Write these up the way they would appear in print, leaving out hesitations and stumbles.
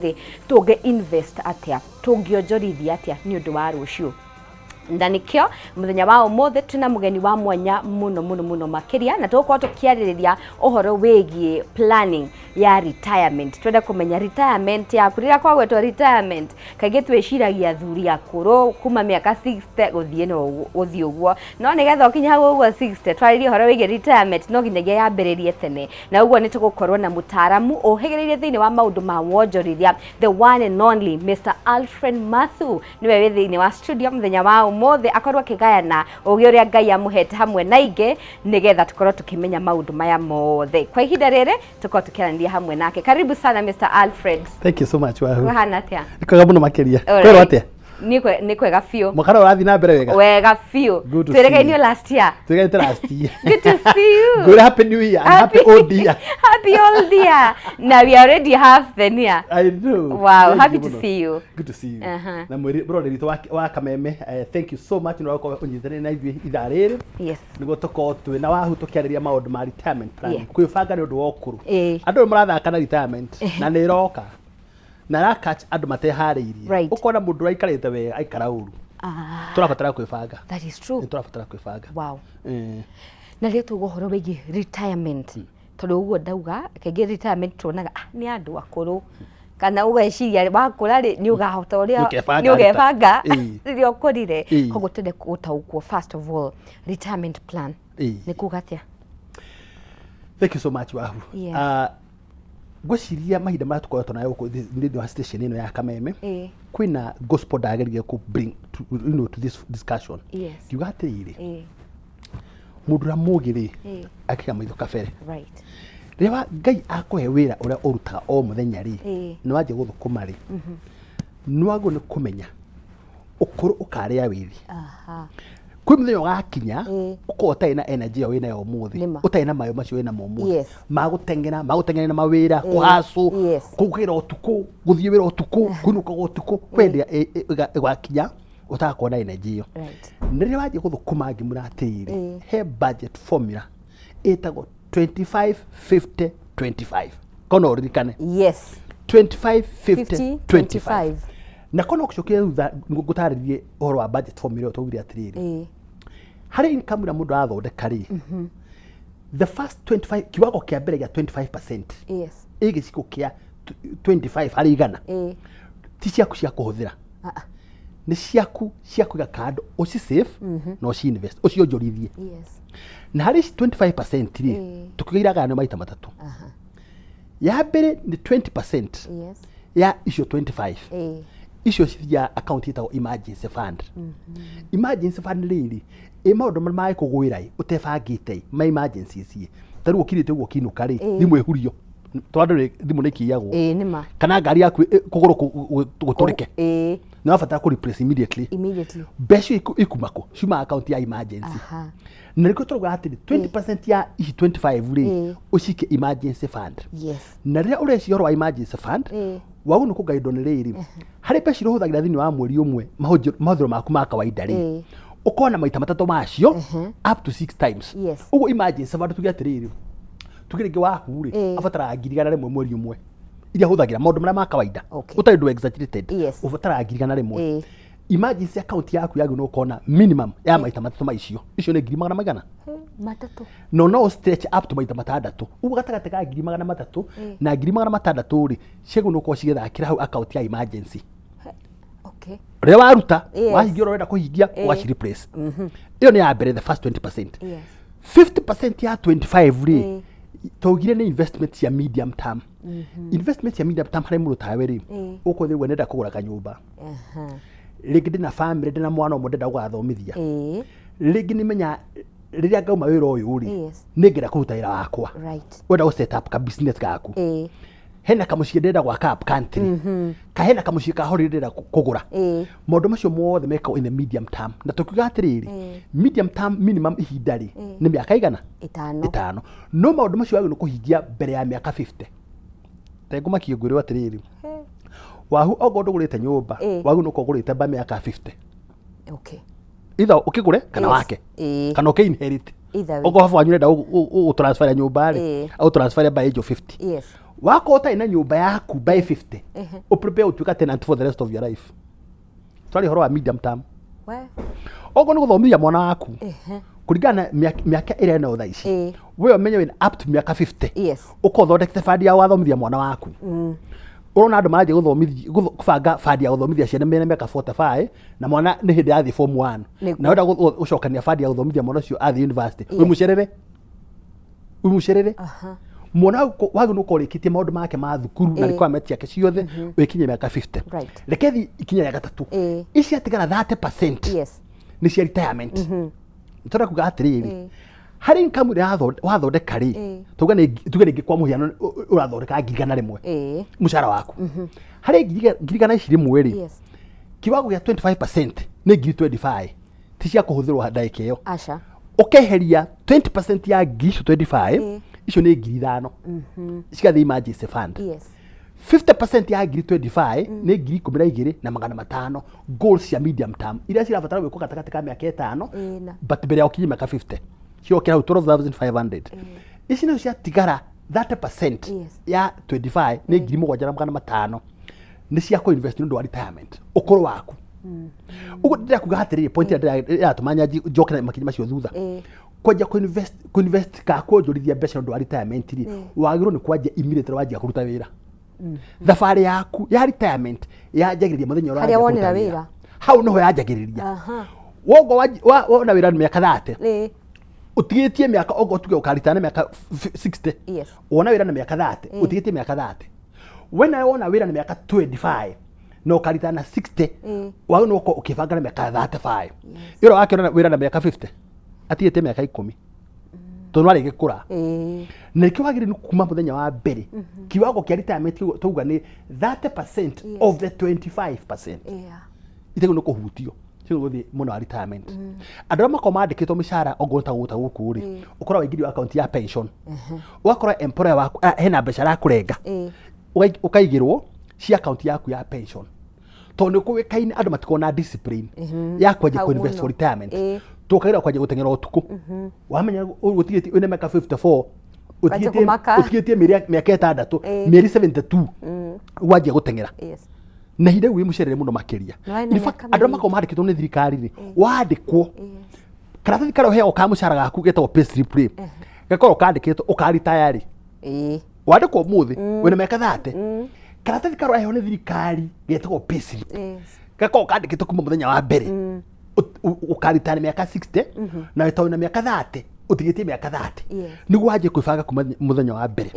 Thĩ tũngĩ invest atĩa, tũngĩonjorithia atĩa nĩ ũndũ wa rũciũ? Na nĩkĩo mũthenya wa ũmũthĩ twĩna mũgeni wa mwanya mũno mũno mũno makĩria, na tũgũkorwo tũkĩarĩrĩria ũhoro wĩgiĩ planning ya retirement. Twende kũmenya retirement yaku. Rĩrĩa kwagwetwo retirement, kaingĩ twĩciragia athuri akũrũ kuma mĩaka 60 gũthiĩ na gũthiĩ ũguo, no nĩgetha ũkinye hau ũguo 60, twarĩrie ũhoro wĩgiĩ retirement, no nginyagia yambĩrĩrie tene. Na ũguo nĩ tũgũkorwo na mũtaaramu ũhĩgĩrĩire thĩinĩ wa maũndũ ma wonjorithia, the one and only Mr. Alfred Mathu, nĩwe wĩ thĩinĩ wa studio mũthenya wa ũmũthĩ, akorwo akĩgayana ũgĩ ũrĩa Ngai amũhete hamwe na ingĩ, nĩgetha tũkorwo tũkĩmenya maũndũ maya mothe. Kwa ihinda rĩrĩ tũkorwo tũkĩaranĩria hamwe nake. Karibu sana, Mr. Alfred. Thank you so much, Wahu. Kũhana atĩa? Nĩ kwega mũno makĩria. Alright. Kwĩrwo atĩa? Nĩ kwega biũ. Mwaka ũrĩa ũrathiĩ na mbere wega? Wega biũ. Good to see Twĩrĩgainio you. last year. Twĩgaite last year. Good to see you. Good, happy new year and happy old year. Happy old year. Now we are already half the year. I know. Wow, Thank happy you to mũno. see you. Good to see you. Na mwĩroreri witũ wa Kameme, thank you so much nĩ ũrakorwo ũnyitanĩire na ithuĩ ithaa rĩrĩ nĩguo tũkorwo twĩ na Wahu tũkĩarĩria maũndũ ma retirement planning, kwĩbanga nĩ ũndũ wa ũkũrũ. Andũ nĩ marathaka na retirement na nĩ ĩroka na ĩra-catch andũ mateharĩirie. Ũkona mũndũ ũraikarĩte wega aikara ũru. Tũrabatara kwĩbanga. That is true. Nĩ tũrabatara kwĩbanga. Na rĩrĩa tuga ũhoro wĩgiĩ retirement, tondũ ũguo ndauga, kaingĩ retirement tuonaga nĩ andũ akũrũ, kana ũgeciria wakũra rĩ, nĩ ũgahota ũrĩa Nĩ ũkebanga. Nĩ ũgebanga rĩrĩa ũkũrire. Koguo twende gũtaũkwo, first of all, retirement plan nĩ kuga atĩa? Thank you so much, Wahu. Ngwĩciria mahinda marĩa tũkoretwo nayo gũkũ thĩinĩ wa station ĩno ya Kameme, kwĩna gospel ndageririe kũ bring to this discussion. Ngiuga atĩrĩrĩ, mũndũ ũrĩa mũũgĩ rĩ, akĩiga maitho kabere. Rĩrĩa Ngai akũhe wĩra ũrĩa ũrutaga o mũthenya rĩ, nĩ wanjia gũthũkũma rĩ, nĩ wagĩrĩirwo nĩ kũmenya ũkũrũ ũkarĩa wĩthi. Kwĩ mũthenya ũgakinya ũkorwo ũtarĩ na energy ĩyo wĩnayo ũmũthĩ, Nĩma. ũtarĩ na mayo macio wĩnamo ũmũthĩ ma gũteng'era na mawĩra, kũhacũ, kũgĩra ũtukũ, gũthiĩ wĩra ũtukũ, kũinũkaga ũtukũ, kwĩ hĩndĩ ĩgakinya ũtagakorwo na energy ĩyo. Na rĩrĩa wanjia gũthũkũma, ngĩmwĩra atĩrĩrĩ, he budget formula ĩtagwo 25 50 25, kono ũririkane. Yes. 25 50 50, 25. 25. Na kono ũcokie thutha ngũtarĩrie ũhoro wa budget formula ĩyo, twaugire atĩrĩrĩ, harĩ income ĩrĩa mũndũ arathondeka rĩ, the first 25, kiwango kĩa mbere gĩa 25%, ĩ gĩcigo kĩa 25 harĩ 100, ti ciaku cia kũhũthĩra, nĩ ciaku cia kũiga kando, ũci save na ũci invest, ũcionjorithie. Na harĩ ici 25% rĩ, tũkiuga iragayanio maita matatũ. Ya mbere nĩ 20% ya icio 25. Icio cithiaga account ĩtagwo emergency fund. Emergency fund rĩrĩ, ĩ maũndũ marĩa mangĩkũgwĩra ĩ ũtebangĩte ĩ ma emergencies ĩ, ta rĩu ũkirĩte ũguo ũkĩinũka rĩ, thimũ ĩhurio, tondũ rĩ thimũ nĩ ikĩiyagwo, Ĩĩ, nĩma. Kana ngari yaku kũgũrũ gũtũrĩke, nĩ wabatara kũ replace immediately. Immediately. Mbeca icio ikuma kũ? Ciumaga account ya emergency. Na nĩkĩo tũrauga atĩrĩ, 20% ya ici 25 rĩ, ũcike emergency fund. Na rĩrĩa ũreciria ũhoro wa emergency fund, wagwo nĩ kũgaindwo nĩ rĩrĩ, harĩ mbeca iria ũhũthagĩra thĩinĩ wa mweri ũmwe, mahũthĩro maku ma kawaida rĩ, ũkorwo na maita matatũ macio, up to six times. Ũguo emergency fund, tuge atĩrĩrĩ, tuge rĩngĩ waku rĩ, abataraga 100,000 mweri ũmwe iria ahũthagĩra maũndũ marĩa ma kawaida, ũtarĩ ũndũ exaggerated, ũbataraga 100,000. Emergency account yaku yagĩrĩirwo nĩ gũkorwo na minimum ya maita matatũ ma icio. Icio nĩ ngiri magana maigana? Matatũ. No no stretch up to maita matandatũ. Ũguo gatagatĩ ka 300,000 na 600,000 rĩ, ciagĩrĩirwo nĩ gũkorwo cigĩthakĩra hau account ya emergency. Rĩrĩa waruta, wahingia ũrĩa ũrenda kũhingia, ũgaci replace. Ĩyo nĩ ya mbere, the first 20%. 50% ya 25 rĩ, twaugire nĩ investment cia medium term. Investment cia medium term harĩ mũndũ tawe rĩ, ũkũthĩ ũguo nenda kũgũra kanyũmba, rĩngĩ ndĩna family, ndĩna mwana ũmwe ndĩrenda gũgathomithia, rĩngĩ nĩmenya rĩrĩa ngauma wĩra ũyũ rĩ, nĩngenda kũruta wĩra wakwa, wenda gũ set up ka business gaku, hena kamũciĩ ndĩrenda gwaka up country, ka hena kamũciĩ ka holiday ndĩrenda kũgũra. Maũndũ macio mothe mekagwo in the medium term. Na tũkiuga atĩrĩrĩ, medium term minimum ihinda rĩ, nĩ mĩaka igana? 5. 5. No maũndũ macio wagĩrĩirwo kũhingia mbere ya mĩaka 50. Tengũmakie ngwĩrwo atĩrĩrĩ, Wahu, okorwo ndũgũrĩte nyũmba, wagĩrĩirwo nĩ gũkorwo ũgũrĩte ba mĩaka 50. Either ũkĩgũre kana wake, kana ũkĩ inherit. Either way. Okorwo baba wanyu ũrenda gũtransfer nyũmba rĩ, agũtransfer by age of 50. Wakorwo ũtarĩ na nyũmba yaku by 50, ũprepare gũtuĩka tenant for the rest of your life. Twarĩ ũhoro wa medium term. We. Okorwo nĩ gũthomithia mwana waku kũringana na mĩaka ĩrĩa enayo thaa ici, we ũmenye wĩna up to mĩaka 50, ũkorwo ũthondekete bandi ya wathomithia mwana waku. Ũrona andũ maranjia gũbanga bandi ya gũthomithia ciana mena mĩaka 45, na mwana nĩ hĩndĩ athiĩ form 1. Na wenda gũcokania bandi ya gũthomithia mwana ũcio athiĩ university, wĩ mũcerere, wĩ mũcerere. Mwana wagĩrĩirwo nĩ gũkorwo ũrĩkĩtie maũndũ make ma thukuru na requirement ciake ciothe wĩkinyie mĩaka 50. Reke thiĩ ikinya rĩa gatatũ. Ici atigara 30% nĩ cia retirement. Tũrenda kuga atĩrĩrĩ, harĩ income ĩrĩa wathondeka rĩ, tuge rĩngĩ kwa mũhiano ũrathondeka 100,000 mũcara waku, harĩ 100,000 ici rĩmwe rĩ, kiwango gĩa 25% nĩ 25,000, ti cia kũhũthĩrwo ndagĩka ĩyo. Aca. Ũkeheria 20% ya ngiri icio 25, icio nĩ 5,000, cigathiĩ emergency fund. 50% ya 25,000 nĩ 12,500, goals cia medium term iria cirabatara gwĩkwo gatagatĩ ka mĩaka 5, but mbere ya ũkinye mĩaka 50 ciokera hau 12,500. Ici nacio ciatigara 30% ya 25 nĩ 7,500, nĩ cia kũ-invest nĩ ũndũ wa retirement, ũkũrũ waku. Ũguo ndĩrenda kuga atĩrĩrĩ, point ĩrĩa ĩratũma nyanji njoke na makinya macio thutha, kwanjia kũ-invest ka kuonjorithia mbeca nĩ ũndũ wa retirement rĩ, wagĩrĩirwo nĩ kwanjia immediately wanjia kũruta wĩra. Thabarĩ yaku ya retirement yanjagĩrĩria mũthenya ũrĩa Harĩa wanjia wonera kũruta wĩra. wĩra. Hau nĩho yanjagĩrĩria. Wongo wona wĩra nĩ mĩaka 30, ũtigĩtie mĩaka, okorwo tuge ũkaritaya na mĩaka 60, wona wĩra na mĩaka 30, ũtigĩtie mĩaka 30. We nawe wona wĩra na mĩaka 25 na ũkaritaya na 60, wagĩrĩirwo nĩ gũkorwo ũkĩbanga na mĩaka 35. Ĩyo wakĩona wĩra na mĩaka 50, atigĩtie mĩaka 10, tondũ no arĩgĩkũra. Na nĩkĩo wagĩrĩirwo nĩ kuma mũthenya wa mbere, kiwango kĩa retirement tauga nĩ 30% of the 25%, itegũ nĩ kũhutio cio gũthiĩ mwena wa retirement. Andũ arĩa makoragwo mandĩkĩtwo mĩcara ongorwo ta gũta gũkũ rĩ, ũkoragwo waingĩrio account ya pension, ũgakora employer waku hena mbeca arakũrenga, ũkaigĩrwo cia account yaku ya pension, tondũ nĩ kũĩkaine andũ matikoragwo na discipline ya kwanjia Hau kũ-invest mũno. for retirement. Tũkagira kwanjia gũteng'era ũtukũ, wamenya ũtigĩtie wĩna mĩaka 54, Wanjia kũmaka. ũtigĩtie mĩaka 6, mĩeri 72, wanjia gũteng'era. Na ihinda rĩu wĩ mũcerere mũno makĩria. Na wena In fact, mĩaka andũ arĩa mĩingĩ. makoragwo mandĩkĩtwo nĩ thirikari rĩ, wandĩkwo karatathi karĩa ũheagwo ka mũcara gaku getagwo pay slip rĩ, gakoragwo kandĩkĩtwo ũkaritaya rĩ. Wandĩkwo ũmũthĩ wĩna mĩaka 30, karatathi karĩa ũraheo nĩ thirikari getagwo pay slip, gakoragwo kandĩkĩtwo kuma mũthenya wa mbere ũkaritaya na mĩaka 60, na wĩtondũ na mĩaka 30 ũtigĩtie mĩaka 30, nĩguo wanjie kwĩbanga kuma mũthenya wa mbere.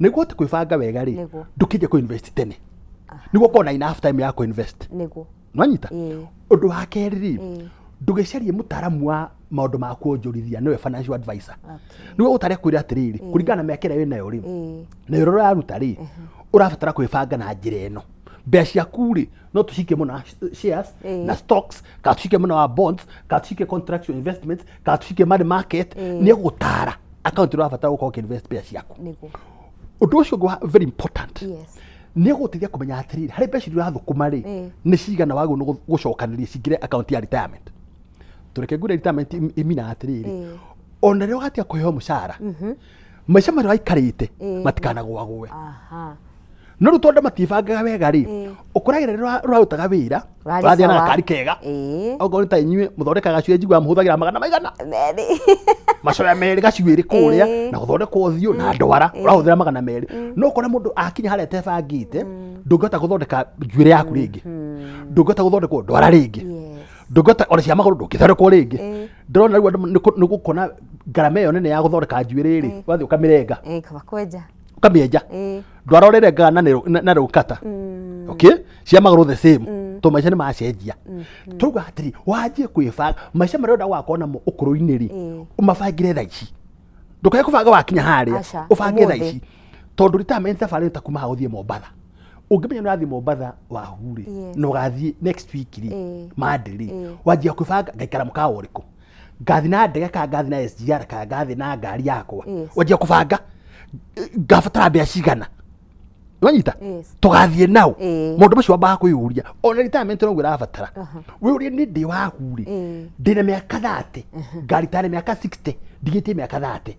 Nĩguo ũhote kwĩbanga wega rĩ, ndũkĩnjia kũ-invest tene, nĩguo ũkorwo na enough time ya kũ-invest. Nwanyita? Ũndũ wa kerĩ rĩ, ndũgĩcarie mũtaaramu wa maũndũ ma kuonjorithia, nĩwe financial advisor, nĩwe ũtarĩa kwĩra atĩrĩrĩ, kũringana na mĩaka ĩrĩa wĩnayo rĩ, na wĩra ũrĩa ũraruta rĩ, ũrabatara kwĩbanga na njĩra ĩno. Mbeca ciaku rĩ, no tũcikie mũno wa shares na stocks, kana tũcikie mũno wa bonds, kana tũcikie contractual investments, kana tũcikie money market. Nĩ egũgũtara account ĩrĩa ũrabatara gũkorwo ũkĩinvest mbeca ciaku. Ũndũ ũcio ũngĩ wa very important, nĩ egũgũteithia kũmenya atĩrĩrĩ, harĩ mbeca iria ũrathũkũma rĩ, nĩ cigana wagĩrĩirwo nĩ gũcokanĩrĩria cingĩre account ya retirement. Tũreke ngwĩre, retirement ĩminaga atĩrĩrĩ, ona rĩrĩa ũgatiga kũheo mũcara, maica marĩa waikarĩte matikanagũagũe. No rĩu tondũ matiĩbangaga wega rĩ, ũkoragĩra rĩrĩa ũrarutaga wĩra, Ũrarĩ ũrathiĩ na sawa. gakari kega. Okorwo nĩ ta inyuĩ mũthondekaga gacuĩ, njiguaga mũhũthagĩra magana maigana Merĩ. macoya merĩ gacuĩrĩ kũrĩa, na gũthondekwo ũthiũ na ndwara, ũrahũthĩra 200. No ũkore mũndũ akinya harĩa atebangĩte, ndũngĩhota gũthondeka njuĩrĩ yaku rĩngĩ, ndũngĩhota gũthondekwo ndwara rĩngĩ, ndũngĩhota ona cia magũrũ ndũngĩthondekwo rĩngĩ. Ndĩrona rĩu andũ nĩ gũkona ngarama ĩyo nene ya gũthondeka njuĩrĩ rĩ, ũgathiĩ ũkamĩrenga. Kaba kwenja. Ũkamĩenja. Ndwara ũrĩrengaga na rũkata, okay, cia magũrũ the same, to maica nĩ macenjia. Turauga atĩrĩ, wanjie kwĩbanga maica marĩa ũrenda gũgakorwo namo ũkũrũ-inĩ rĩ, ũmabangĩre thaa ici. Ndũkae kũbanga wakinya harĩa. Aca, Ũbange thaa ũmũthĩ. ici, tondũ retirement thabarĩ nĩ ta kuma haha ũthiĩ Mombatha. Ũngĩmenya nĩ ũrathiĩ Mombatha wahu rĩ, na ũgathiĩ next week rĩ, Monday rĩ, wanjia kwĩbanga, ngaikara mũkawa ũrĩkũ, ngathi na ndege kana ngathi na SGR kana ngathi na ngari yakwa. Wanjia kũbanga ngabatara mbeca cigana, wanyita? Tũgathiĩ nao. Maũndũ macio wambaga kwĩyũria, ona retirement noguo ĩrabatara wĩyũrie, nĩ ndĩ wahu rĩ, ndĩna mĩaka 30, ngaritaya na mĩaka 60, ndigĩtie mĩaka 30.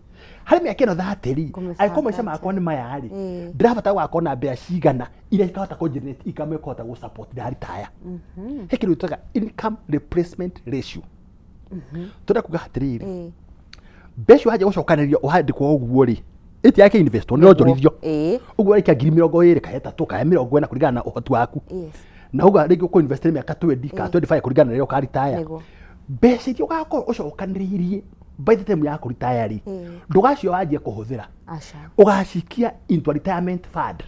Harĩ mĩaka ĩno 30 rĩ, Ngũmĩbanga angĩkorwo maica atĩa? Makwa nĩ maya rĩ, ndĩrabatara gũgakorwo na mbeca cigana iria ikahota kũ generate income ĩkũhota gũ support ndaritaya. He kĩndũ gĩtaga income replacement ratio. Tũrenda kuga atĩrĩrĩ, mbeca wanjia gũcokanĩrĩria ũhandĩkwo ũguo rĩ, ĩti yake investwo nĩ ronjorithio. Ũguo waikia 20,000 kana 3 kana 40 kũringana na ũhoti waku, na uga rĩngĩ ũkũ invest mĩaka 20 kana 25 kũringana na rĩrĩa ũkaritaya. Mbeca iria ũgakorwo ũcokanĩrĩirie by the time ya kũritaya rĩ, ndũgacio wanjie kũhũthĩra. Aca. Ũgacikia into a retirement fund.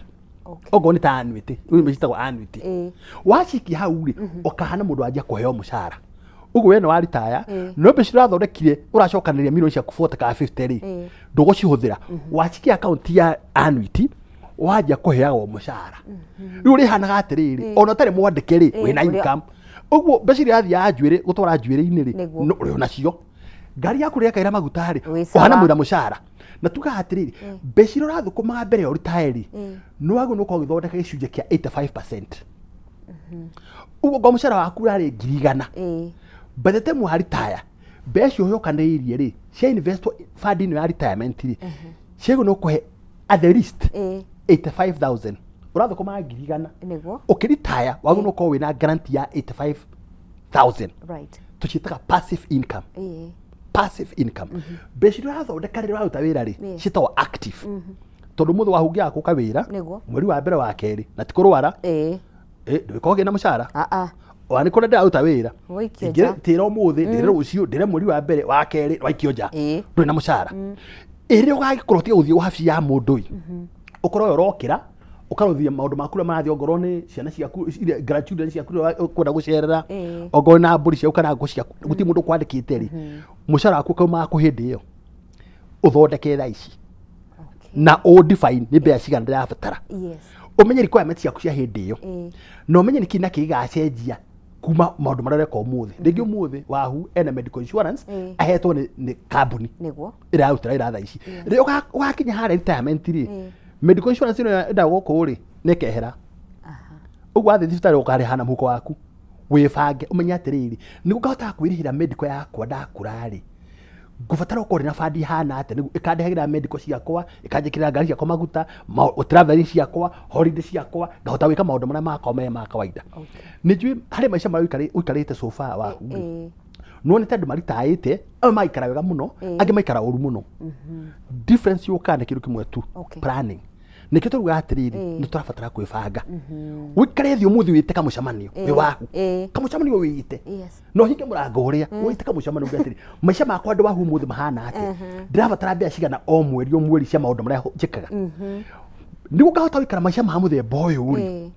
Okorwo nĩ ta annuity, rĩu citagwo annuity. Wacikia hau rĩ, ũkahana mũndũ wanjia kũheo mũcara ũguo we nĩ waritaya. No mbeca iria ũrathondekire, ũracokanĩrĩria milioni ciaku 40 kana 50 rĩ, ndũgũcihũthĩra. Wacikia account ya annuity, wanjia kũheagwo mũcara. Rĩu ũrĩhanaga atĩrĩrĩ, ona ũtarĩ mwandĩke rĩ, wĩna income. Ũguo mbeca iria irathiaga njuĩrĩ gũtwara njuĩrĩ-inĩ rĩ, Nĩguo. no ũrĩ onacio. Ngari yaku rĩrĩa ĩkaira maguta rĩ, Wĩ sawa. ũhana mwĩna mũcara. Na tugaga atĩrĩrĩ, mbeca iria ũrathũkũmaga mbere ya ũritae rĩ, nĩ wagĩrĩirwo nĩ gũkorwo ũgĩthondeka gĩcunjĩ kĩa 85%. Ũguo ngorwo mũcara waku ũrarĩ 100,000, by the time waritaya, mbeca ũcokanĩrĩirie rĩ, cia investwo fund ĩno ya retirement rĩ, ciagĩrĩirwo nĩ gũkũhe at the least 85,000. Ũrathũkũmaga 100,000, ũkĩritaya wagĩrĩirwo nĩ gũkorwo wĩna guarantee ya 85,000. Tũciĩtaga passive income. Passive income, mbeca iria ũrathondeka rĩrĩa ũraruta wĩra rĩ, ciĩtagwo active, tondũ mũthĩ wahungia gũka wĩra mweri wa mbere, wa kerĩ, na ti kũrwara, ndũgĩkorwo kĩna mũcara. Ah ah. Ona nĩ kũrĩa ndĩraruta wĩra. Waikio nja. Tĩra ũmũthĩ, ndĩre rũciũ, ndĩre mweri wa mbere, wa kerĩ, waikio nja. Ndũrĩ na mũcara. Ĩrĩa ũgagĩkorwo tiga gũthiĩ wabici ya mũndũ ĩ, ũkorwo we ũrokĩra ũkarũthia maũndũ maku ũrĩa marathiĩ, ongorwo nĩ ciana ciaku iria grandchildren ciaku iria ũkwenda gũcerera, ongorwo na mbũri ciaku kana ngũ ciaku, gũtirĩ mũndũ ũkwandĩkĩte rĩ, mũcara waku ũkaumaga kũ hĩndĩ ĩyo? Ũthondeke thaa ici na ũ define nĩ mbeca cigana ndĩrabatara. Ũmenye requirement ciaku cia hĩndĩ ĩyo, na ũmenye nĩkĩ na kĩ gĩgacenjia kuma maũndũ marĩa ũreka ũmũthĩ. Rĩngĩ ũmũthĩ wahu ena medical insurance ahetwo nĩ kambuni ĩrĩa arutĩra wĩra thaa ici. Rĩrĩa ũgakinya harĩa retirement rĩ, medical insurance ĩno ĩndagwo gũkũ rĩ, nĩ ĩkehera. Ũguo wathiĩ thibitarĩ ũkarĩha na mũhuko waku. Wĩbange, ũmenye atĩrĩrĩ, nĩguo ngahotaga kwĩrĩhĩra medical yakwa ndakũra rĩ, ngũbatara gũkorwo ndĩna bandi ihana atĩa nĩguo ĩkandĩhagĩra medical ciakwa, ĩkanjĩkĩrĩra ngari ciakwa maguta, travelling ciakwa, holiday ciakwa, ngahota gwĩka maũndũ marĩa makwa me ma kawaida. Nĩ njũĩ harĩ maica marĩa ũikarĩte so far waku rĩ, nĩwonete andũ maritaĩte, amwe maikara wega mũno, angĩ maikara ũru mũno. Difference yũkaga nĩ kĩndũ kĩmwe tu, planning. Nĩkĩo tũrugaga atĩrĩrĩ, nĩ tũrabatara kwĩbanga. Ũikare thĩ ũmũthĩ, wĩte kamũcemanio wĩ waku, kamũcemanio wĩte, no hinge mũrango ũrĩa, wĩte kamũcemanio uge atĩrĩ, maica makwa andũ wahu ũmũthĩ mahana atĩa? Ndĩrabatara mbeca cigana o mweri o mweri cia maũndũ marĩa njĩkaga? Nĩguo ngahota gũikara maica ma mũthemba ũyũ rĩ,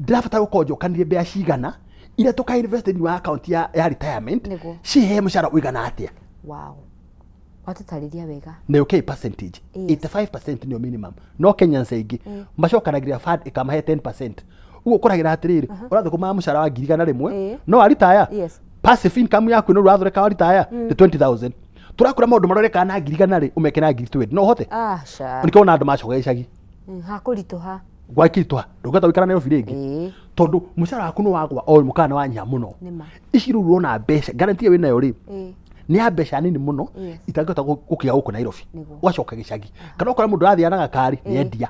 ndĩrabatara gũkorwo njokanĩrie mbeca cigana iria tũka invest thĩinĩ wa account ya retirement, cihe mũcara ũigana atĩa? Wow. Watũtarĩria wega. Na okay, percentage 85% nĩyo minimum. No Kenyans aingĩ macokanagĩrĩra fund ĩkamahe 10%. Ũguo ũkoragĩra atĩrĩrĩ, ũrathũkũmaga mũcara wa 100,000, no waritaya, passive income yaku ĩno ũrathondeka waritaya nĩ 20,000. Tũrakũra maũndũ marĩa ũrekaga na 100,000 rĩ, ũmeke na 20,000, no ũhote? Aca. Nĩkĩo wona andũ macoka gĩcagi. Hakũritũha. Gwakĩritũha, ndũngĩhota gũikara Nairobi rĩngĩ, tondũ mũcara waku nĩ wagwa o mũkana nĩ wanyiha mũno. Nĩma. Ici rĩu ũrona mbeca guarantee ĩyo wĩnayo rĩ, nĩ ya mbeca nini mũno, itangĩhota gũkinya gũkũ Nairobi. Ũgacoka gĩcagi, kana ũkora mũndũ ũrathiaga na gakari nĩ endia.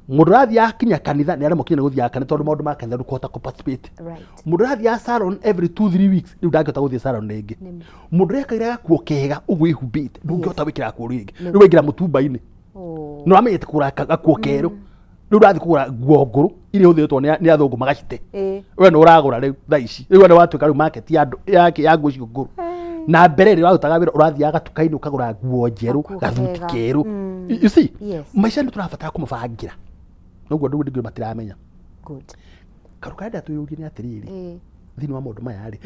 Mũndũ ũrathiaga akinya kanitha nĩ aremwo kinya nĩ gũthiaga kanitha, tondũ maũndũ ma kanitha ndũkũhota kũ participate. Mũndũ ũrathiaga salon every 2-3 weeks rĩu ndangĩhota gũthiĩ salon rĩngĩ. Nĩma. Mũndũ ũrĩa gakuo kega ũguo wĩhumbĩte, ndũngĩhota gwĩkĩra gakuo rĩngĩ. Rĩu waingĩra mũtumba-inĩ. Nĩ wamenyete kũgũra gakuo kerũ, rĩu ũrathiĩ kũgũra nguo ngũrũ iria ihũthĩrĩtwo nĩ athũngũ magacite. We nĩ ũragũra rĩu thaa ici, rĩu we nĩ watuĩka rĩu market ya andũ ya nguo icio ngũrũ. Na mbere rĩ, warutaga wĩra, ũrathiaga gatuka-inĩ ũkagũra nguo njerũ, Gakuo gathuti kega. kerũ. You see, maica nĩ tũrabatara kũmabangĩra noguo andũ ndingĩ matiramenya. Kaũndũ karĩa twĩyũrie nĩ atĩrĩrĩ, thĩinĩ wa maũndũ maya rĩ,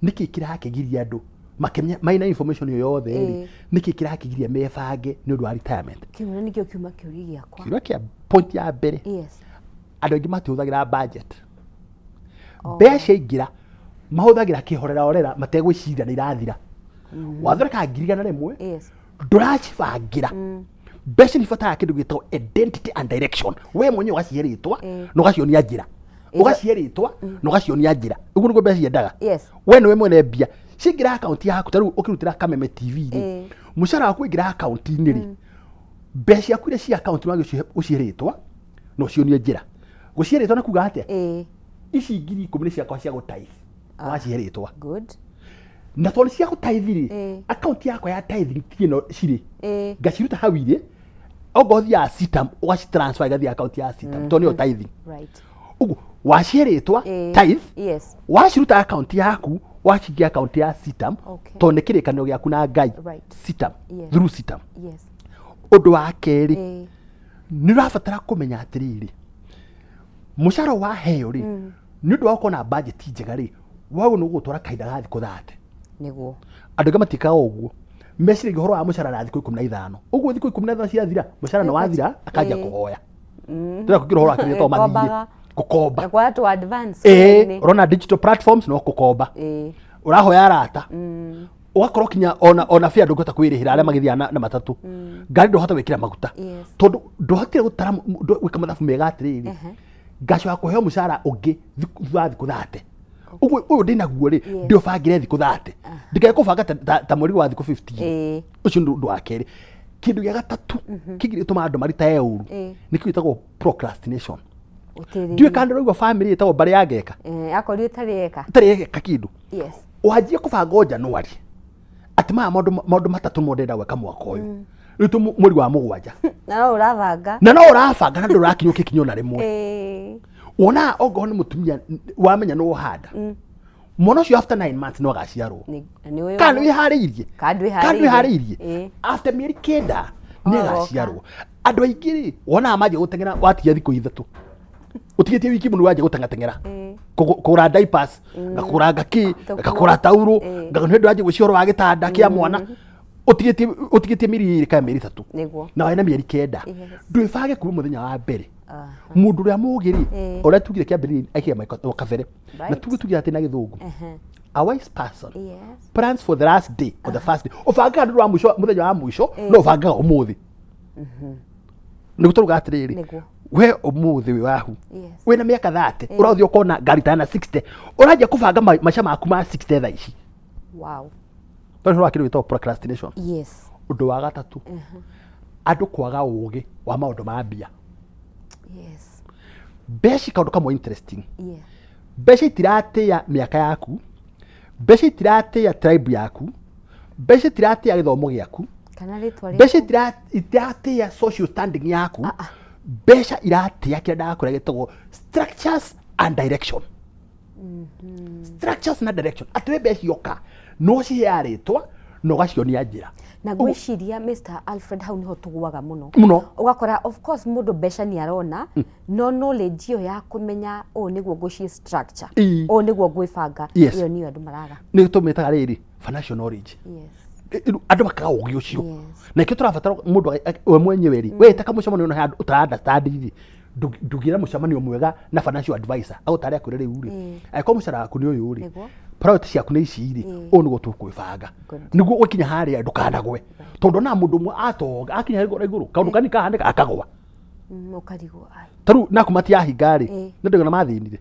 nĩkĩ kĩrakĩgiria andũ makĩmenya maina information ĩyo yothe rĩ, nĩkĩ kĩrakĩgiria mebange nĩ ũndũ wa retirement? Kĩu na nĩkĩo kiuma kĩũria gĩakwa. Kĩũria kĩa point ya mbere, andũ aingĩ matihũthagĩra budget. Mbeca ciaingĩra mahũthagĩra kĩhorera orera, mategwĩciria nĩ irathira. Wathondeka 100,000, ndũracibangĩra. Mbeca nĩ ibataraga kĩndũ gĩtagwo identity and direction. We mwenyewe ũgacihe rĩtwa na ũgacionia njĩra, ũgacihe rĩtwa na ũgacionia njĩra. Ũguo nĩguo mbeca ciendaga. We nĩwe mwene mbia ciaingĩra akaunti yaku. Ta rĩu ũkĩrutĩra Kameme TV rĩ, Mũcara waku waingĩra akaunti-inĩ rĩ, mbeca ciaku iria cia akaunti wagĩ ũcihe rĩtwa na ũcionie njĩra. Gũcihe rĩtwa nĩ kuga atĩa? Ici 10,000 nĩ ciakwa cia gũtithe. Wacihe rĩtwa. Good. Na tondũ cia gũtithe rĩ, akaunti yakwa ya tithing ti ĩno cirĩ. Ngaciruta hau irĩ, okorwo thiaga CITAM, ũgacitransfer igathiĩ akaunti ya CITAM, tondũ nĩyo tithing. Ũguo wacihe rĩtwa tithe, waciruta akaunti yaku wacingia akaunti ya CITAM, tondũ nĩ kĩrĩkanĩro gĩaku na Ngai. CITAM, through CITAM. Ũndũ wa kerĩ, nĩ ũrabatara kũmenya atĩrĩrĩ, mũcara waheo rĩ, nĩ ũndũ wa gũkorwo na budget njega rĩ, wagwo nĩ gũgũtwara kahinda ga thikũ 30. Nĩguo. Andũ aingĩ matiĩkaga ũguo, meciragia ũhoro wa mũcara na thikũ 15. Ũguo thikũ 15 ciathira, mũcara nĩ wathira, akanjia kũhoya. Ndĩrenda kũingĩra ũhoro wa kĩrĩa gĩtagwo mathirĩ. Gũkombaga. Gũkomba. Na kuoya tu advance wĩra-inĩ. Ũrona digital platforms no gũkomba. Ũrahoya arata. Ũgakorwo kinya ona fare ndũngĩhota kwĩrĩhĩra arĩa magĩthiaga na matatũ. Ngari ndũhota gwĩkĩra maguta. Tondũ ndũhotire gũtara gwĩka mathabu mega atĩrĩrĩ. Ngacoka kũheo mũcara ũngĩ thutha wa thikũ 30. Ũguo ũyũ ndĩnaguo rĩ, ndĩũbangĩre thikũ 30. Ndikae kũbanga ta mweri wa thikũ 15. Ũcio nĩ ũndũ wa kerĩ. Kĩndũ gĩa gatatũ kĩngĩ gĩtũmaga andũ maritae ũru nĩkĩo gĩtagwo procrastination. Gũtĩrĩria. Ndiũĩ kana ndĩraigua family ĩtagwo mbarĩ ya Ngeka. Akorirwo ĩtarĩ eka. Ĩtarĩ eka kĩndũ. Wanjie kũbanga o January atĩ maya maũndũ matatũ mo ndĩrenda gwĩka mwaka ũyũ. Rĩu tũ mweri wa 7. Na no ũrabanga. Na no ũrabanga na ndũrakinyũkia ikinya ona rĩmwe. Wonaga ongorwo nĩ mũtumia wamenya nĩ wohanda. Mwana ũcio after 9 months no agaciarwo. Kana nĩ wĩharĩirie? Kana ndwĩharĩirie. Kana ndwĩharĩirie? After mĩeri 9 nĩ agaciarwo. Andũ aingĩ rĩ, wonaga manjia gũteng'era watigia thikũ 3. Ũtigĩtie wiki mũno wanjia gũteng'ateng'era. Kũgũra diapers, ngakũgũra ngakĩ, ngakũgũra taurũ, ngakũgũra nĩ ũndũ wanjia gwĩciria ũhoro wa gĩtanda kĩa mwana. Ũtigĩtie mĩeri 2 kana mĩeri 3. Na wĩna mĩeri 9. Ndwĩbange kuma mũthenya wa mbere. Mũndũ ũrĩa mũũgĩ rĩ, ũrĩa tugire kĩambĩrĩria aikia maiko kabere. Na tugire atĩ na gĩthũngũ. A wise person plans for the last day or the first day. Ũbangaga nĩ ũndũ wa mũico, mũthenya wa mũico, no ũbangaga ũmũthĩ. Nĩguo tũruga atĩrĩrĩ, we ũmũthĩ wĩ wahu. Wĩna mĩaka 30, ũrathiĩ ũkona ngari ta na 60. Ũranjia kũbanga maica maku ma 60 thaa ici. Tondũ ũhoro wa kĩndũ gĩtagwo procrastination. Ũndũ wa gatatũ, andũ kwaga ũgĩ wa maũndũ ma mbia. Mbeca kaũndũ kamwe interesting. Mbeca itiratĩa mĩaka yaku, mbeca itiratĩa tribe yaku, mbeca itiratĩa gĩthomo gĩaku, Kana rĩtwa rĩaku. Mbeca itiratĩa social standing yaku, mbeca iratĩa kĩrĩa ndakwĩra gĩtagwo structures and direction. Structures na direction. Atĩ we mbeca cioka, no ciheaga rĩtwa na ũgacionia njĩra. Na ngwĩciria Mr. Alfred hau niho tũgũaga mũno. Mũno. Ũgakora of course mũndũ mbeca nĩ arona, no knowledge ĩyo ya kũmenya ũũ nĩguo ngũci structure, ũũ nĩguo ngwĩbanga, ĩyo nĩyo andũ maraga. Nĩ tũmĩtaga rĩrĩ financial knowledge. Andũ makaga ũgĩ ũcio. Na nĩkĩo tũrabatara mũndũ we mwenyewe rĩ, we ĩta kamũcemanio na handũ ũtara understand rĩ, ndũngĩra mũcemanio mwega na financial advisor agũtare akwĩre rĩu rĩ, angĩkorwo mũcara waku nĩ ũyũ rĩ, priority ciaku nĩ ici rĩ, ũũ nĩguo tũkwĩbanga. Nĩguo ũgĩkinya harĩa ndũkanagwe. Tondũ ona mũndũ ũmwe atonga, akinya igũrũ igũrũ, kaũndũ kanini kahanĩka akagwa. Ũkarigwo, ai. Ta rĩu Nakumatt yahinga rĩ, nĩ andũ aigana mathĩnire?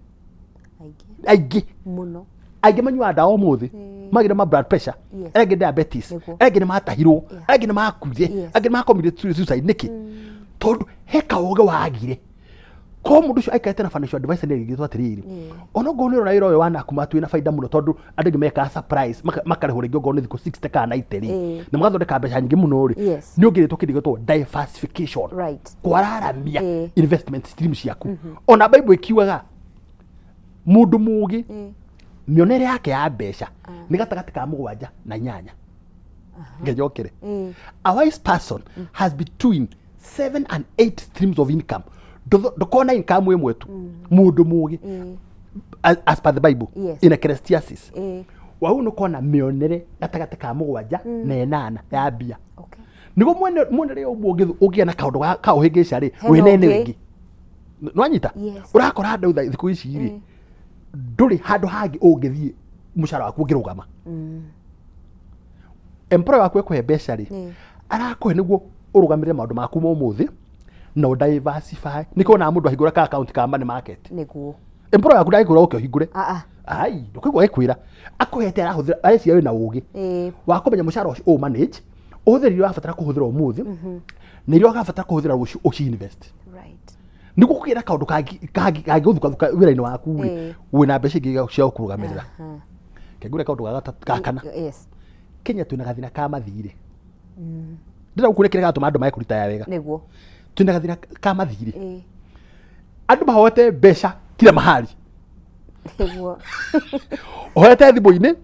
Aingĩ. Aingĩ. Mũno. Aingĩ manyuaga ndawa ũmũthĩ, magĩre ma blood pressure, angĩ diabetes, angĩ nĩ matahirwo, angĩ nĩ makuire, angĩ nĩ makomire suicide. Nĩkĩ? Tondũ he kaũgĩ wagire. Ko mũndũ ũcio aikarĩte na financial advisor nĩ arigĩtwo atĩrĩrĩ, ona okorwo nĩ ũrona wĩra ũyũ wa Nakumatt wĩna baida mũno tondũ andũ aingĩ mekaga surprise, makarĩhwo rĩngĩ okorwo nĩ thikũ 60 kana 90 rĩ, na magathondeka mbeca nyingĩ mũno rĩ, nĩ ũngĩrĩtwo kĩndũ gĩtagwo diversification. Kwararamia investment stream ciaku. Ona Bible ĩkiugaga mũndũ mũũgĩ mĩonere yake ya mbeca nĩ gatagatĩ ka 7 na 8. Ngejokere. A wise person has between 7 and 8 streams of income. Ndũkona income ĩmwe tu. Mũndũ mũũgĩ. As per the Bible, in Ecclesiastes. Wau nĩ ũkona mĩonere gatagatĩ ka 7 na 8 ya mbia. Nĩguo mwene ũguo ũngĩgĩa na kaũndũ ka ũhĩngĩca rĩ, Hena wĩnene ũngĩ. rĩngĩ. Nĩwanyita? Ũrakora andũ thikũ ici rĩ, ndũrĩ handũ hangĩ ũngĩthiĩ mũcara waku ũngĩrũgama. Employer waku ekũhe mbeca rĩ, arakũhe nĩguo ũrũgamĩrĩre maũndũ maku ma ũmũthĩ na ũ diversify. Nĩkĩo wonaga mũndũ ahingũra ka account ka money market. Employer waku ndangĩkwĩra ũke ũhingũre. Ai, ndũkũigua agĩkwĩra. Akũhete arahũthĩra, areciria wĩna ũgĩ. Wa kũmenya mũcara ũcio ũ manage, Ũhũthĩre iria ũrabatara kũhũthĩra ũmũthĩ na iria ũrabatara kũhũthĩra rũciũ ũci invest nĩguo kũgĩe na kaũndũ kangĩgũthukathuka wĩra-inĩ waku rĩ, wĩna mbeca ingĩ cia gũkũrũgamĩrĩra. Kengũre kaũndũ ga gatatũ, ga kana. Kenya twĩna gathĩna ka mathirĩ. Ndĩrenda gũkũria kĩrĩa gatũma andũ mage kũritaya wega. Twĩna gathĩna ka mathirĩ. Andũ mahoete mbeca kila mahali. Ũhoete thimũ-inĩ,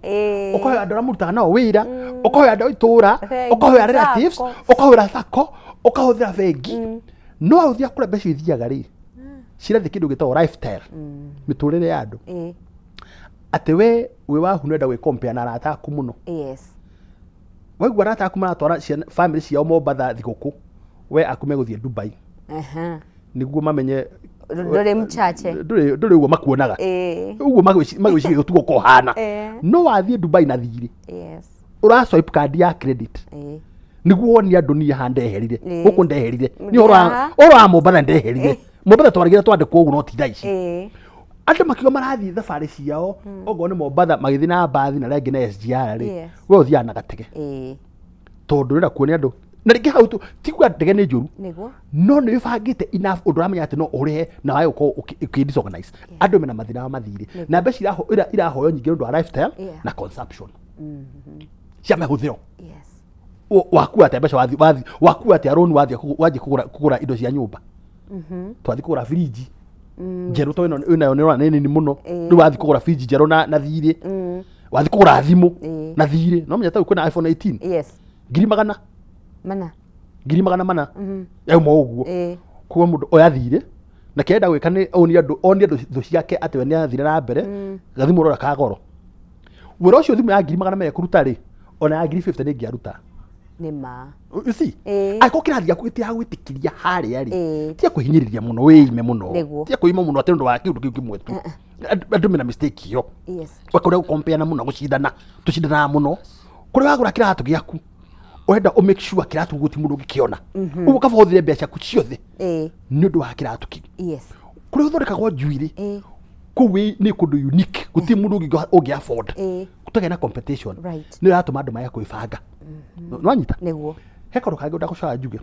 ũkahoya andũ arĩa mũrutaga nao wĩra, ũkahoya andũ a itũũra, Bengi, ũkahoya relatives, sacco. Ũkahoera sacco, ũkahũthĩra bengi. No ũthiaga kũrĩa mbeca ithiaga rĩ, cirathiĩ kĩndũ gĩtagwo lifestyle, mĩtũrĩre ya andũ. Atĩ we wĩ wahu nĩwenda gwĩ compare na arata aku mũno. Waigua arata aku maratwara ciana family ciao Mombatha thigũkũ, we aku megũthiĩ Dubai nĩguo mamenye Ndũrĩ mchache. Ndũrĩ ũguo makuonaga ũguo magwĩciria gũtigwo kũhana. No wathiĩ Dubai na thirĩ, ũra swipe card ya credit nĩguo wonie andũ niĩ haha ndeherire, gũkũ ndeherire nĩ ũhoro Haha. ũhoro wa Mombatha ndeherire. Mombatha twarĩgĩra twandĩkwo ũguo no ti thaa ici. Andũ makiuga marathiĩ thabarĩ ciao okorwo nĩ Mombatha magĩthiĩ na mbathi na arĩa angĩ na SGR rĩ, we ũthiaga na gatege tondũ ũrenda kuonia andũ na rĩngĩ hau tu ti kuga ndege nĩ njũru, no nĩ wĩbangĩte enough ũndũ ũramenya atĩ no ũrĩhe na wage gũkorwo ũkĩ disorganize. Andũ mena mathĩna ma mathirĩ na mbeca irahoywo nyingĩ nĩ ũndũ wa lifestyle na consumption cia mahũthĩro. Wakua atĩa mbeca wathi wakua atĩa loan wathiĩ wathiĩ kũgũra indo cia nyũmba? Twathiĩ kũgũra fridge njerũ to ĩno ĩnayo nĩ ũrona nĩ nini mũno. Rĩu wathiĩ kũgũra fridge njerũ na thirĩ, wathiĩ kũgũra thimũ na thirĩ, no menya ta rĩu kwĩna iPhone 18 ngiri magana mana. 400,000 yauma ũguo. Koguo mũndũ oya thirĩ na kĩrĩa enda gwĩka nĩ onie andũ thũ ciake atĩ we nĩ athire na mbere. Gathimũ ũrora ka goro wĩra ũcio, thimũ ya 200,000 kũruta rĩ, ona ya 50,000 nĩ ingĩaruta. Nĩ ma. You see, angĩkorwo kĩrathi gĩaku gĩtiragwĩtĩkĩria harĩa rĩ, tiga kwĩhinyĩrĩria mũno wĩime mũno. Tiga kwĩima mũno atĩ nĩ ũndũ wa kĩũndũ kĩu kĩmwe tu. Andũ mena mistake ĩyo. Ũgakora gũkompeana mũno, gũcindana, tũcindanaga mũno. Kũrĩa wagũra kĩratũ gĩaku ũrenda ũ make sure kĩratũ gũtirĩ mũndũ ũngĩkĩona, ũguo kaba ũhũthĩre mbeca ciaku ciothe nĩ ũndũ wa kĩratũ kĩu. Kũrĩa ũthondekagwo njuĩrĩ, kũu nĩ kũndũ unique, gũtirĩ mũndũ ũngĩ ũngĩ afford. Gũtagĩa na competition. Nĩ ũratũma andũ mage kwĩbanga. Nĩwanyita? Nĩguo. He kaũndũ kangĩ ndagũcoka njuge.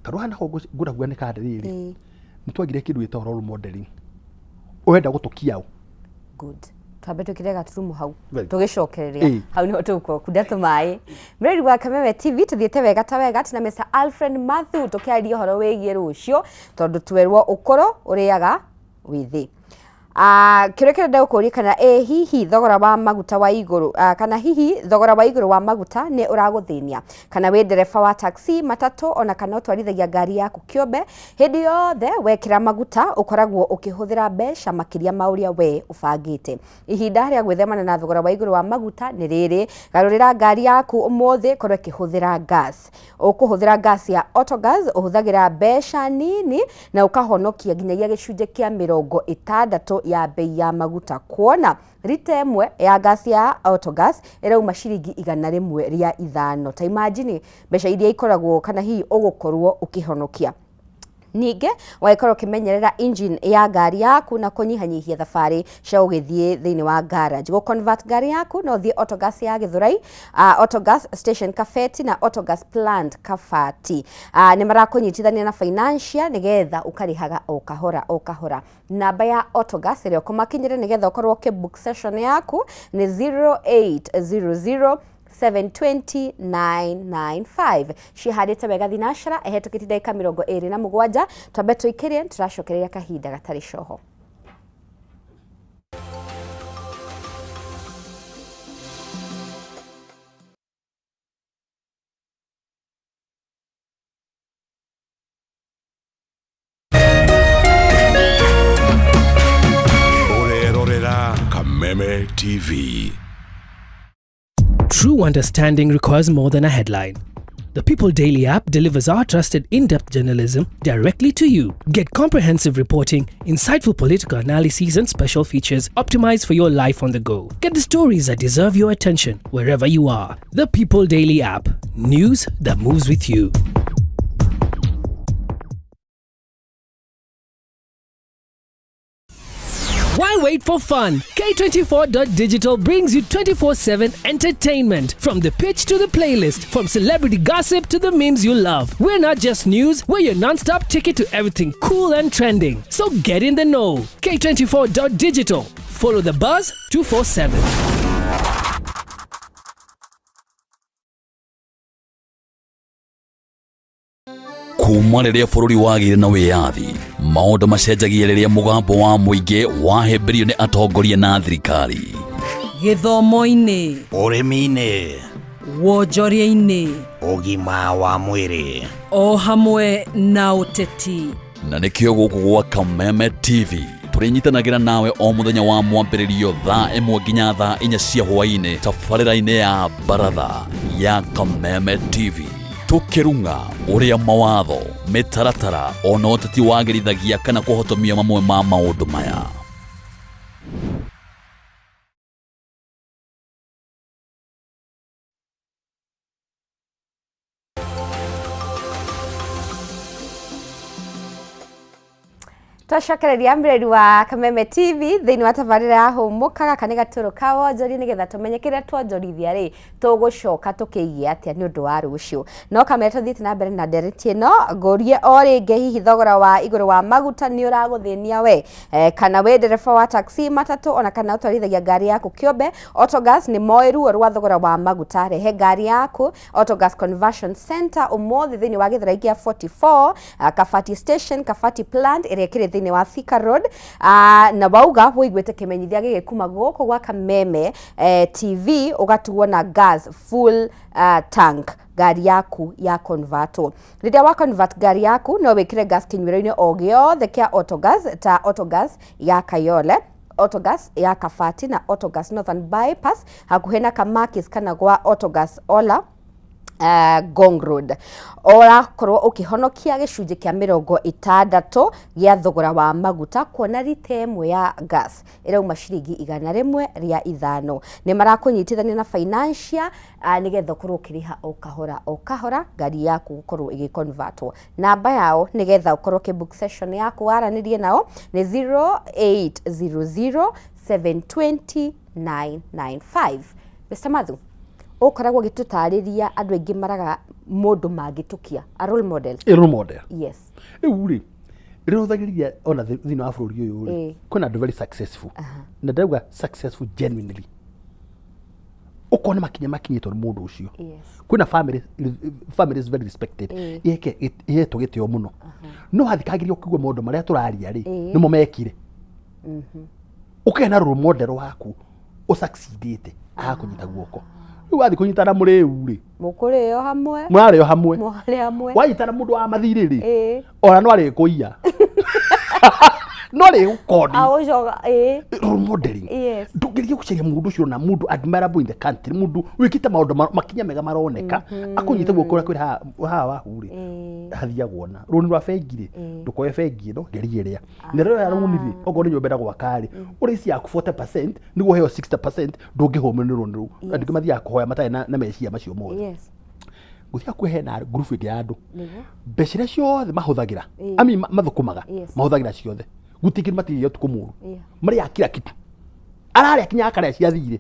Kaũndũ haha nako ngwenda kuga nĩ ka rĩrĩ, nĩ twagire kĩndũ gĩtagwo role modeling. Ũrenda gũtũkia ũ? Good, twambe twĩkĩre gaturumo hau. Very good. Tũgĩcokereria hau nĩho tũgũkorwo kunda tũmaĩ. Mreri wa Kameme TV, tũthiĩte wega ta wega tina Mr. Alfred Mathew tũkĩaria ũhoro wĩgiĩ rũciũ, tondũ twerwo ũkũrũ ũrĩaga wĩthĩ. Kĩũria kĩrĩa ndagũkũria, kana ĩ hihi thogora wa maguta wa igũrũ, kana hihi thogora wa igũrũ wa maguta nĩ ũragũthĩnia, kana wĩ ndereba wa taxi, matatũ, ona kana ũtwarithagia ngari yaku kĩũmbe, hĩndĩ yothe wekĩra maguta ũkoragwo ũkĩhũthĩra mbeca makĩria ma ũrĩa we ũbangĩte. Ihinda rĩa gwĩthemana na thogora wa igũrũ wa maguta nĩ rĩrĩ. Garũrĩra ngari yaku ũmũthĩ ĩkorwo ĩkĩhũthĩra gas. Ũkũhũthĩra gas ya Autogas, ũhũthagĩra mbeca nini na ũkahonokia nginyagia gĩcunjĩ kĩa 60 ya bei ya maguta, kuona rita ĩmwe ya gas ya Autogas ĩrauma ciringi 105. Ta imagine mbeca iria ikoragwo kana hihi ũgũkorwo ũkĩhonokia. Ningĩ ũgagĩkorwo ũkĩmenyerera engine ya ngari yaku na kũnyihanyihia thabarĩ cia gũgĩthiĩ thĩinĩ wa garage. Gũ convert ngari yaku no ũthiĩ Autogas ya Gĩthũrai, Autogas station Kabeti na Autogas plant Kabati. Nĩ marakũnyitithania na financial nĩgetha ũkarĩhaga o kahora o kahora. Namba ya Autogas ĩrĩa ũkũmakinyĩra nĩgetha ũkorwo ũkĩ book session yaku nĩ 0800 720995. Cihandĩte wega thinacara ĩhetũkĩtie ndagĩka 27. Twambe tũikĩrie, tũracokereria kahinda gatarĩ coho. Ũrerorera Kameme TV. True understanding requires more than a headline. The People Daily app delivers our trusted in depth journalism directly to you. Get comprehensive reporting, insightful political analyses, and special features optimized for your life on the go. Get the stories that deserve your attention wherever you are. The People Daily app. News that moves with you. Why wait for fun? K24.digital brings you 24/7 entertainment. From the pitch to the playlist, from celebrity gossip to the memes you love. We're not just news, we're your non stop ticket to everything cool and trending. So get in the know. K24.digital. Follow the buzz 247. Kuma rĩrĩa bũrũri wagĩire na wĩyathi, maũndũ macenjagia rĩrĩa mũgambo wa mũingĩ wahĩmbĩrio nĩ atongoria na thirikari. Gĩthomo-inĩ, ũrĩmi-inĩ, wonjoria-inĩ, ũgima wa mwĩrĩ, o hamwe na ũteti. Na nĩkĩo gũkũ gwa Kameme TV tũrĩnyitanagĩra nawe o mũthenya wa mwambĩrĩrio thaa 1 nginya thaa 4 cia hwaĩ-inĩ tabarĩra-inĩ ya Baratha ya Kameme TV, tũkĩrung'a ũrĩa mawatho, mĩtaratara ona ũteti wagĩrithagia kana kũhotomia mamwe ma maũndũ maya. Twacokereria mwĩrori wa Kameme TV thĩinĩ wa tabarĩra ya Hũmũka. Gaka nĩ gatũrũ ka wonjoria, nĩgetha tũmenye kĩrĩa twonjorithia rĩ, tũgũcoka tũkĩigie atĩa nĩ ũndũ wa rũciũ. No kamere tũthiĩte na mbere na ndereti ĩno, ngũrie o rĩngĩ, hihi thogora wa igũrũ wa maguta nĩ ũragũthĩnia we, kana wĩ ndereba wa taxi, matatũ, ona kana ũtwarithagia ngari yaku kĩũmbe? Autogas nĩ moĩ ruo rwa thogora wa maguta. Rehe ngari yaku Autogas Conversion Center ũmũthĩ thĩinĩ wa Gĩthurai kĩa 44, Kabati Station, Kabati Plant ĩrĩa ĩkĩrĩ thĩinĩ wa Thika Road, na wauga wũiguĩte kĩmenyithia gĩgĩkuma gũkũ gwa Kameme TV, ũgatuo na gas full tank ngari yaku ya convertwo. Rĩrĩa wa convert ngari yaku, no wĩkĩre gas kĩnyuĩro-inĩ o gĩothe kĩa Autogas, ta Autogas ya Kayole, Autogas ya Kabati na Autogas Northern Bypass hakuhĩ na Kamakis, kana gwa Autogas Ola Ngong Road. Ũrakorwo ũkĩhonokia gĩcunjĩ kĩa 60 gĩa thogora wa maguta, kuona rita 1 ya gas ĩrauma ciringi 105. Nĩ marakũnyitithania na financial, nĩgetha ũkorwo ũkĩrĩha o kahora o kahora ngari yaku gũkorwo ĩgĩconvertwo. Namba yao nĩgetha ũkorwo ũkĩbook session yaku waranĩrie nao nĩ 0800 720 995. Mr. Mathu, ũkoragwo ũgĩtũtarĩria andũ aingĩ maraga mũndũ mangĩtũkia, a role model. A role model. Yes. Rĩu rĩ, rĩrĩa ũthagĩrĩria ona thĩinĩ wa bũrũri ũyũ rĩ, kwĩna andũ very successful, na ndauga successful genuinely, ũkona makinya makinyĩtwo nĩ mũndũ ũcio. Kwĩna family, family is very respected, ihetwo gĩtĩo mũno, no wathikagĩria ũkĩigua maũndũ marĩa tũraria rĩ, nĩmo mekire. Ũkagĩa na role model waku ũsucceedĩte, agakũnyita guoko. Rĩu wathiĩ kũnyitana mũrĩu rĩ, Mũkũrĩo hamwe. Mũrarĩo hamwe. Mũrarĩ hamwe. Wanyitana mũndũ wa mathirĩ rĩ, ona no arĩkũiya, no arĩgũkondi. Agũcoka Role modeling, ndũngĩria gũcaria mũndũ ũcio na mũndũ admirable in the country, mũndũ wĩkĩte maũndũ makinya mega maroneka, akũnyite guoko ũrĩa kwĩra haha wahu rĩ, hathiagwo na rũni rwa bengi rĩ, ndũkoe bengi ĩno, geria ĩrĩa na rĩrĩa rũni rĩ, okorwo nĩ nyũmba ĩrenda gwaka rĩ, ũrĩci yaku 40% nĩguo ũheo 60%, ndũngĩhũmio nĩ rũni rũu. Andũ aingĩ mathiaga kũhoya matarĩ na meciria macio mothe. Gũthiaga kwĩ hena ngurubu ĩngĩ ya andũ, mbeca iria ciothe mahũthagĩra, I mean, mathũkũmaga, mahũthagĩra ciothe, gũtirĩ kĩndũ matigagia ũtukũ mũru. Marĩaga kila kitu, ararĩa kinya akarĩa cia thirĩ.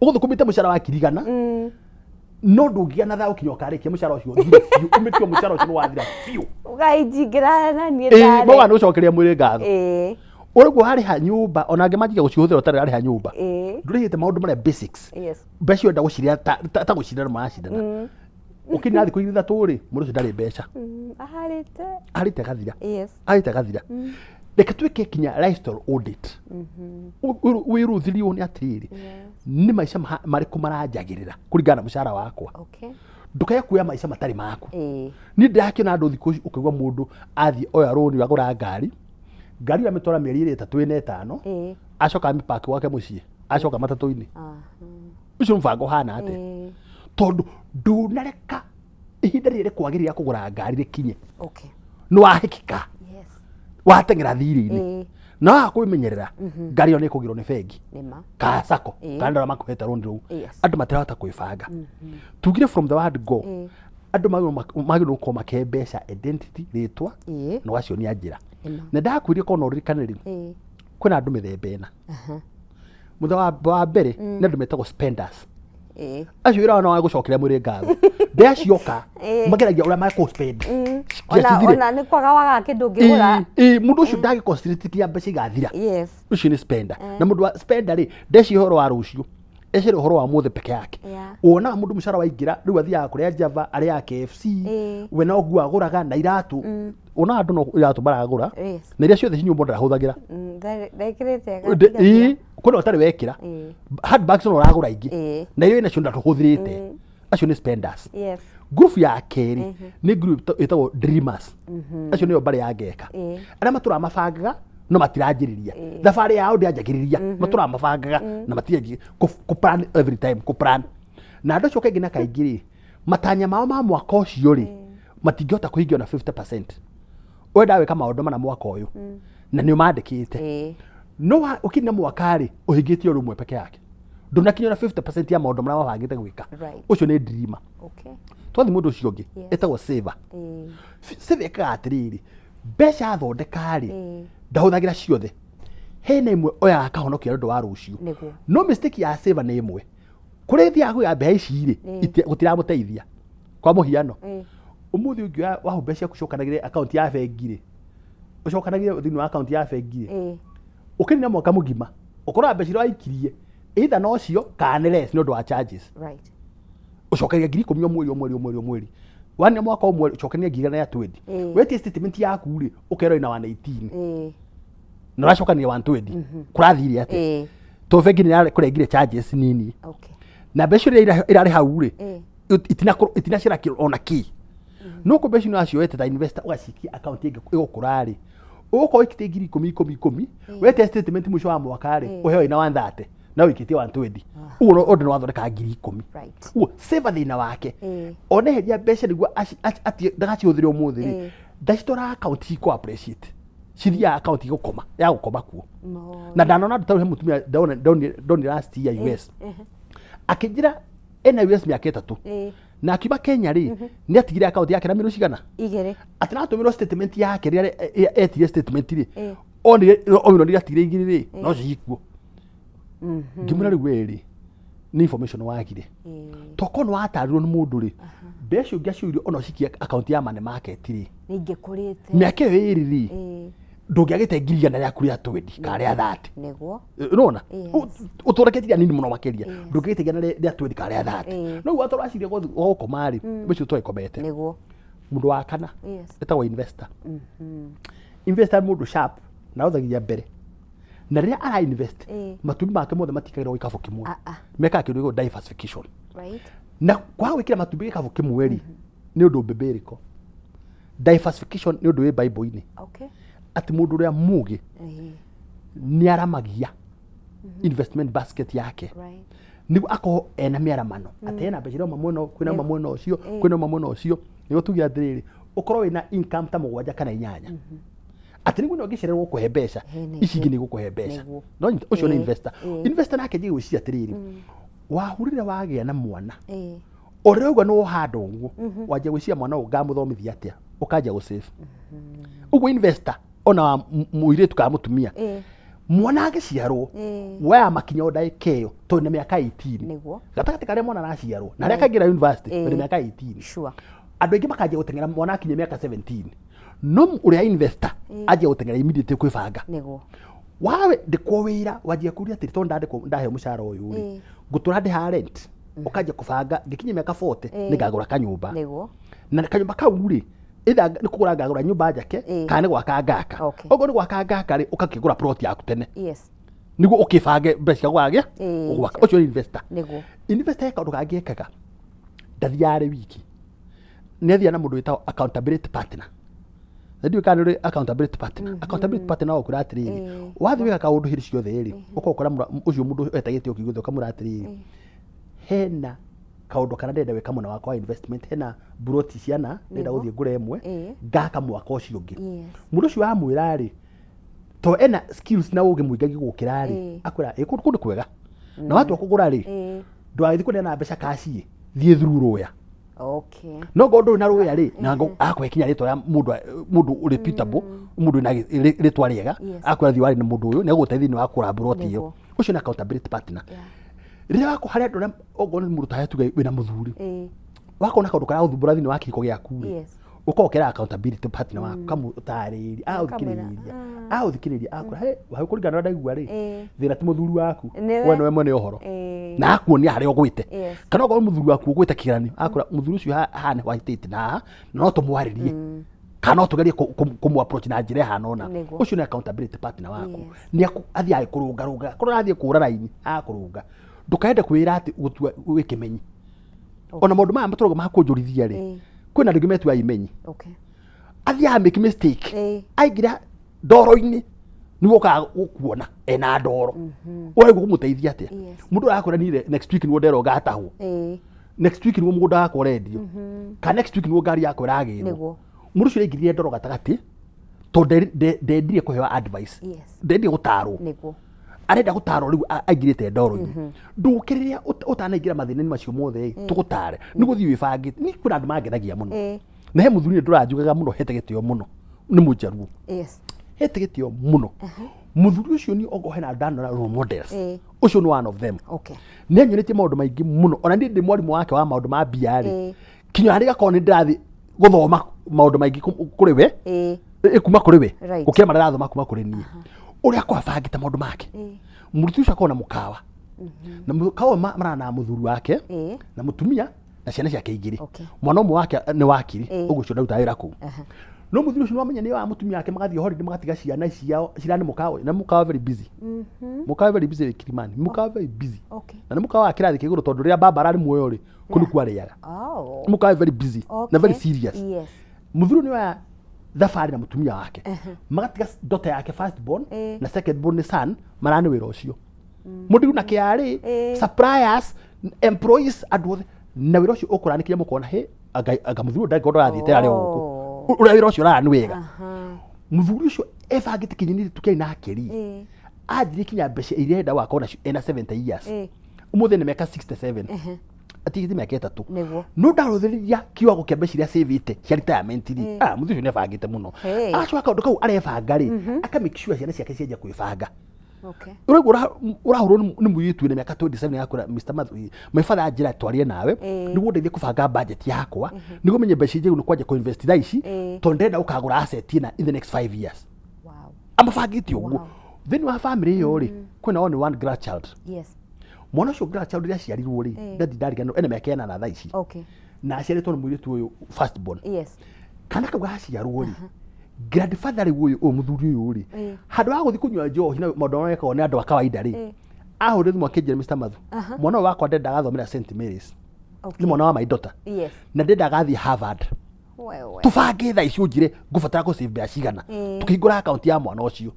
Ũgũthũkũmĩte mũcara wa 100,000, no ndũngĩgĩa na thayũ kinya ũkarĩkia mũcara ũcio ũthire biũ, ũmĩtue mũcara ũcio nĩ wathira biũ. Ũgainjingĩra na niĩ Ĩĩ, ndarĩ. mauga nĩ ũcokeria mwĩrĩ ngatho. Ũrĩguo warĩha nyũmba, ona angĩ manjigia gũcihũthĩra ũtarĩ ũrarĩha nyũmba, ndũrĩhĩte maũndũ marĩa basics. Mbeca ũrenda gũcirĩa ta gũcindana maracindana, ũkinya thikũ 3 rĩ, mũndũ ũcio ndarĩ mbeca. Aharĩte. Arĩte agathira. Arĩte agathira. Reke twĩke kinya lifestyle audit. Wĩrũthirio nĩ atĩrĩrĩ, nĩ maica marĩkũ maranjagĩrĩra kũringana na mũcara wakwa. Ndũkae kuoya maica matarĩ maku. Niĩ ndĩrakĩona andũ thikũ ici, ũkaigua mũndũ athiĩ oya rũni, agũra ngari, ngari ĩyo amĩtwara mĩeri 2, 3 ĩna, 5, acoka amĩpaki gwake mũciĩ, acoka matatũ-inĩ. Ũcio nĩ mũbango ũhana atĩa? Tondũ ndũnareka ihinda rĩrĩ rĩkwagĩrĩra kũgũra ngari rĩkinye. Nĩ wahĩkĩka, wateng'era thirĩ-inĩ, na waga kwĩmenyerera, ngari ĩyo nĩ ĩkũgĩrwo nĩ bengi Nĩma. Ka sacco, kana andũ arĩa makũhete rũni rũu. Andũ matirahota kwĩbanga. Tugire from the word go, andũ magĩrĩirwo gũkorwo makĩhe mbeca identity, rĩtwa, na ũgacionia njĩra. Nĩma. Na ndakwĩrie korwo no ũririkane rĩ, Kwĩna andũ mĩthemba ĩna. Mũthemba wa mbere nĩ andũ metagwo spenders. Acio wĩra wao no wa gũcokeria mwĩrĩ ngatho. Mbeca cioka mageragia ũrĩa mekũ spend nginya Ona cithire. ona nĩ kwaga wagaga kĩndũ ũngĩgũra. Ĩĩ, mũndũ ũcio ndangĩ concentrate nginya mbeca igathira. Ũcio nĩ spender. Na mũndũ wa spender rĩ, ndeciria ũhoro wa rũciũ, eciria ũhoro wa mũthĩ peke yake. Wonaga mũndũ mũcara waingĩra rĩu athiaga kũrĩa Java, arĩaga KFC, we no nguo agũraga na iratũ. Wonaga andũ no iratũ maragũra na iria ciothe ci nyũmba ndarahũthagĩra. Ndekĩrĩte. Ĩĩ, kwĩna ũtarĩ wekĩra. Handbags no ũragũra ingĩ na iria wĩnacio ndatũhũthĩrĩte. Acio nĩ spenders. Group ya kerĩ nĩ group ĩtagwo dreamers. Acio nĩo mbarĩ ya ngeka, arĩa matũraga mabangaga no matiranjĩrĩria thabarĩ yao, ndĩanjagĩrĩria, matũraga mabangaga na matianjia kũ plan every time, kũ plan. Na andũ acio kaingĩ na kaingĩ rĩ, matanya mao ma mwaka ũcio rĩ, matingĩhota kũhingia ona 50%. Wendaga gwĩka maũndũ mana mwaka ũyũ na nĩ ũmandĩkĩte, no ũkinya mwaka rĩ, ũhingĩtie o rũmwe peke yake, ndũnakinya na 50% ya maũndũ marĩa wabangĩte gwĩka. Ũcio nĩ dreamer. Twathiĩ mũndũ ũcio ũngĩ, ĩtagwo saver. Saver ĩkaga atĩrĩrĩ, mbeca athondeka rĩ, ndahũthagĩra ciothe, hena ĩmwe oyaga akahonokia nĩ ũndũ wa rũciũ. No mistake ya saver nĩ ĩmwe, kũrĩa ĩthiaga kũiga mbeca ici rĩ, gũtiramũteithia. Kwa mũhiano, ũmũthĩ ũngĩoya wahu mbeca ciaku ũcokanagĩre akaunti ya bengi rĩ, ũcokanagĩre thĩinĩ wa akaunti ya bengi rĩ, ũkĩnina mwaka mũgima ũkoraga mbeca iria waikirie either nocio kana nĩ less nĩ ũndũ wa charges. Ũcokagia 10,000 o mweri, o mweri, o mweri, o mweri. Wania mwaka ũmwe ũcokania 120,000. Wetie statement yaku rĩ, ũkerwo ina 118 na ũracokania 120. Kũrathire atĩa? To bengi nĩ kũrengire charges nini na mbeca iria irarĩ hau rĩ, itinacera kĩro ona kĩ. No kũ mbeca icio wacioete ta investor ũgacikia account ĩngĩ ĩgũkũra rĩ, ũgũkorwo ũikĩtie 10,000 ikũmi ikũmi, wetia statement mũico wa mwaka rĩ, ũheo ĩna 130 na ũikĩtie 120. Ũguo ũndũ nĩ wathondeka 10,000. Ũguo saver thĩna wake, oneheria mbeca nĩguo ndagacihũthĩre ũmũthĩ rĩ, ndacitwaraga account cikũ appreciate, cithiaga account igũkoma ya gũkoma kuo. Na ndanona andũ tarĩu he mũtumia ndonire last year US, akĩnjĩra ena US mĩaka 3 na akiuma Kenya rĩ, nĩ atigire account yake na mĩrũ cigana Igĩrĩ. Atĩ natũmĩrwo statement yake rĩrĩa etirie statement rĩ, onire omirwo nĩ atigire igĩrĩ rĩ, no cikuo. Ngĩmwĩra rĩu we rĩ, nĩ information wagire. Tokorwo nĩ watarirwo nĩ mũndũ rĩ, mbeca ũngĩacioire ona ũcikie account ya money market rĩ, Nĩ ingĩkũrĩte. Mĩaka ĩyo ĩrĩ rĩ, ndũngĩagĩte 100,000 rĩaku rĩa 20 kana rĩa 30. Nona ũtũreketie nini mũno makĩria, ndũngĩgĩte igana rĩa 20 kana rĩa 30. No rĩu watũra waciria gwa gũkoma rĩ, mbeca tũgĩkomete. Mũndũ wa kana ĩtagwo investor. Investor nĩ mũndũ sharp na arothagia mbere, na rĩrĩa ara invest, matumbĩ make mothe matikagĩrwo gĩkabũ kĩmwe. Ah, ah. Mekaga kĩndũ gĩgwo diversification. Na kwaga gwĩkĩra matumbĩ gĩkabũ kĩmwe rĩ, nĩ ũndũ mbĩmbĩrĩko. Diversification nĩ ũndũ wĩ Bible-inĩ, atĩ mũndũ ũrĩa mũgĩ nĩ aramagia investment basket yake nĩguo akorwo ena mĩaramano, atĩ ena mbeca irauma mwena ũyũ, kwĩna ma mwena ũcio, kwĩna ma mwena ũcio, nĩguo tuge atĩrĩrĩ, ũkorwo wĩna income ta mũgwanja kana inyanya, atĩ nĩguo no ũngĩcererwo gũkũhe mbeca, Hena ici ingĩ nĩ igũkũhe mbeca. No ũcio nĩ investor. Investor nake njiĩ gwĩciria atĩrĩrĩ, wahurire wagĩa na mwana, o rĩrĩa waigua nĩ woha nda ũguo, wanjia gwĩciria mwana ũyũ ngamũthomithia atĩa, ũkanjia gũ save. Ũguo investor ona wa mũirĩtu kana mũtumia, mwana agĩciarwo, woyaga makinya o ndagĩka ĩyo tondũ na mĩaka 18, gatagatĩ karĩa mwana araciarwo na arĩa akaingĩra university, wĩna mĩaka 18. Andũ aingĩ makanjia gũteng'era mwana akinyia mĩaka 17, no ũrĩa investor anjia gũteng'era immediately kwĩbanga. Wawe ndĩkwo wĩra, wanjia kũria atĩrĩ, tondũ ndandĩkwo ndaheo mũcara ũyũ rĩ, ngũtũra ndĩhaga rent. Ũkanjia kũbanga ngĩkinyia mĩaka 40 nĩngagũra kanyũmba. Na kanyũmba kau rĩ, either nĩ kũgũra ngagũra nyũmba njake kana nĩ gwaka ngaka. Okorwo nĩ gwaka ngaka rĩ, ũgakĩgũra plot yaku tene nĩguo ũkĩbange mbeca cia gwaka gwaka. Ũcio nĩ investor. Investor he kaũndũ kangĩ ekaga, ndathiaga arĩ wiki, nĩ athiaga na mũndũ wĩtagwo accountability partner. Na ndiũĩ kana nĩ ũrĩ accountability partner. Accountability partner no gũkwĩra atĩrĩrĩ, wathiĩ wĩka kaũndũ hĩndĩ ciothe rĩ, ũkoka ũcio mũndũ etagĩte ũkiuga ũkamwĩra atĩrĩrĩ, hena kaũndũ kana ndĩrenda gwĩka mwena wakwa wa investment, hena buroti ciana ndĩrenda gũthiĩ ngũre ĩmwe, ngaka mwaka ũcio ũngĩ. Mũndũ ũcio wamwĩra rĩ, to ena skills na ũgĩ mũingĩ gũkĩra rĩ, akwĩra ĩ kũndũ kũndũ kwega, na watua kũgũra rĩ, ndũgagĩthiĩ kũneana mbeca cash ĩ, thiĩ through lawyer. Okay. No ngorwo ndũrĩ na rũya rĩ, na akũhe kinya rĩtwa rĩa mũndũ, mũndũ reputable, mũndũ wĩna rĩtwa rĩega. Akwĩra thiĩ warie na mũndũ ũyũ, nĩ egũgũteithia thĩinĩ wa kũgũra mburoti ĩyo. Ũcio nĩ accountability partner. Rĩrĩa wako harĩ andũ arĩa okorwo nĩ mũndũ ta tuge wĩna mũthuri, wakona kaũndũ karagũthumbũra thĩinĩ wa kĩhiko gĩaku rĩ, ũkorwo ũkĩra accountability partner waku, kamũtarĩria, agũthikĩrĩria, agũthikĩrĩria akwĩra, "Hey, hau kũringana na ũrĩa ndaigua rĩ, thĩna ti mũthuri waku, we nĩwe mwene ũhoro," na akuonia harĩa ũgwĩte. Kana okorwo mũthuri waku ũgwĩte kĩgeranio, akwĩra mũthuri ũcio haha nĩ wahĩtĩtie na haha, na no tũmwarĩrie kana no tũgerie kũmũ approach na njĩra ĩhana ũna. Ũcio nĩ accountability partner waku. Nĩ athiaga agĩkũrũngarũngaga, korwo arathiĩ kũra raini agakũrũnga. Ndũkaende kwĩra atĩ gũtua wĩ kĩmenyi. Ona maũndũ maya matũraga ma kũnjũrithia rĩ, kwĩna andũ aingĩ metuaga imenyi. Athiaga make mistake, aingĩra ndoro-inĩ nĩguo ũkaga gũkuona ena ndoro, ũraigua kũmũteithia atĩa? Mũndũ arakwĩra niĩ next week nĩguo ndero ngatahwo, next week nĩguo mũgũnda wakwa ũrendio, kana next week nĩguo ngari yakwa ĩragĩrwo. Mũndũ ũcio aingĩrire ndoro gatagatĩ tondũ ndendire kũheo advice, ndendire gũtarwo. Arenda gũtarwo rĩu aingĩrĩte ndoro-inĩ. Ndũkĩrĩria ũtanaingĩra mathĩna-inĩ macio mothe ĩ, tũgũtare nĩ gũthiĩ wĩbangĩte. Ni kwĩna andũ mangenagia mũno, na he mũthuri ndũranjugaga mũno, hete gĩtĩo mũno, nĩ mũnjaruo. Hete gĩtĩo mũno mũthuri ũcio. Ni okorwo hena ndanona role models, ũcio nĩ one of them. Nĩ anyonetie maũndũ maingĩ mũno. Ona niĩ ndĩ mwarimũ wake wa maũndũ ma mbia rĩ, kinya harĩa gakorwo nĩ ndĩrathiĩ gũthoma maũndũ maingĩ kũrĩ we, kuma kũrĩ we, gũkĩra marĩa arathoma kuma kũrĩ niĩ, ũrĩa akorwo abangĩte maũndũ make. Mũruti ũcio akorwo na mũkawa, na mũkawa marana mũthuri wake na mũtumia na ciana ciake igĩrĩ. Mwana ũmwe wake nĩ wakiri, ũguo ũcio ndarutaga wĩra kũu. No mũthuri ũcio nĩwamenya nĩ wa mũtumia wake magathiĩ holiday, magatiga ciana ciao cirani mũkawa, na mũkawa very busy, mũkawa very busy wĩ Kilimani, mũkawa very busy. Na nĩ mũkawa wa kĩrathi kĩa igũrũ, tondũ rĩrĩa baba ararĩ muoyo rĩ, kũu nĩkuo arĩaga. Mũkawa very busy na very serious. Mũthuri nĩ oya thabarĩ na mũtumia wake, magatiga daughter yake first born na second born nĩ son, marani wĩra ũcio mũndiru na KRA, suppliers, employees, andũ othe, na wĩra ũcio ũkũranĩkire mũkona he anga mũthuri ũyũ ndangĩkorwo ndarathiĩte arĩ o gũkũ, ũrĩa wĩra ũcio ũrarani wega. Mũthuri ũcio ebangĩte kinya nĩ tũkĩarĩ nake rĩ, anjirie kinya mbeca iria enda gũgakorwo nacio ena 70 years. Ũmũthĩ nĩ mĩaka 67, atigĩte mĩaka 3. No ndarũthĩrĩria kiwango kĩa mbeca iria savĩte cia retirement rĩ, ah, mũthuri ũcio nĩ ebangĩte mũno. Agacoka kaũndũ kau arebanga rĩ, aka make sure ciana ciake cianjia kwĩbanga. Ũraigua ũrahũrwo nĩ mũirĩtu wĩna mĩaka 27 yakwĩra, "Mr. Matthew, my father anjĩra twarie nawe nĩguo ndeithie kũbanga budget yakwa, nĩguo menye mbeca njega nĩ kwanja kũinvest thaa ici, tondũ ndĩrenda gũkagũra asset ĩna in the next 5 years." Amabangĩte ũguo. Thĩinĩ wa family ĩyo rĩ, kwĩna only one grandchild. Mwana ũcio grandchild rĩrĩa aciarirwo rĩ, ndadi ndariganĩrwo, ena mĩaka 8 thaa ici, na aciarĩtwo nĩ mũirĩtu ũyũ first born. Kana kau gaciarwo rĩ, grandfather rĩu ũyũ mũthuri ũyũ rĩ, handũ ha gũthiĩ kũnyua njohi na maũndũ marĩa mekagwo nĩ andũ a kawaida rĩ, ahũrire thimũ akĩnjĩra, "Mr. Mathu, mwana ũyũ wakwa ndenda agathomera St Mary's." Nĩ mwana wa my daughter. "Na ndenda agathiĩ Harvard. Wewe. Tũbange thaa ici, ũnjĩre ngũbatara kũ save mbeca cigana." Tũkĩhingũra akaunti ya mwana ũcio.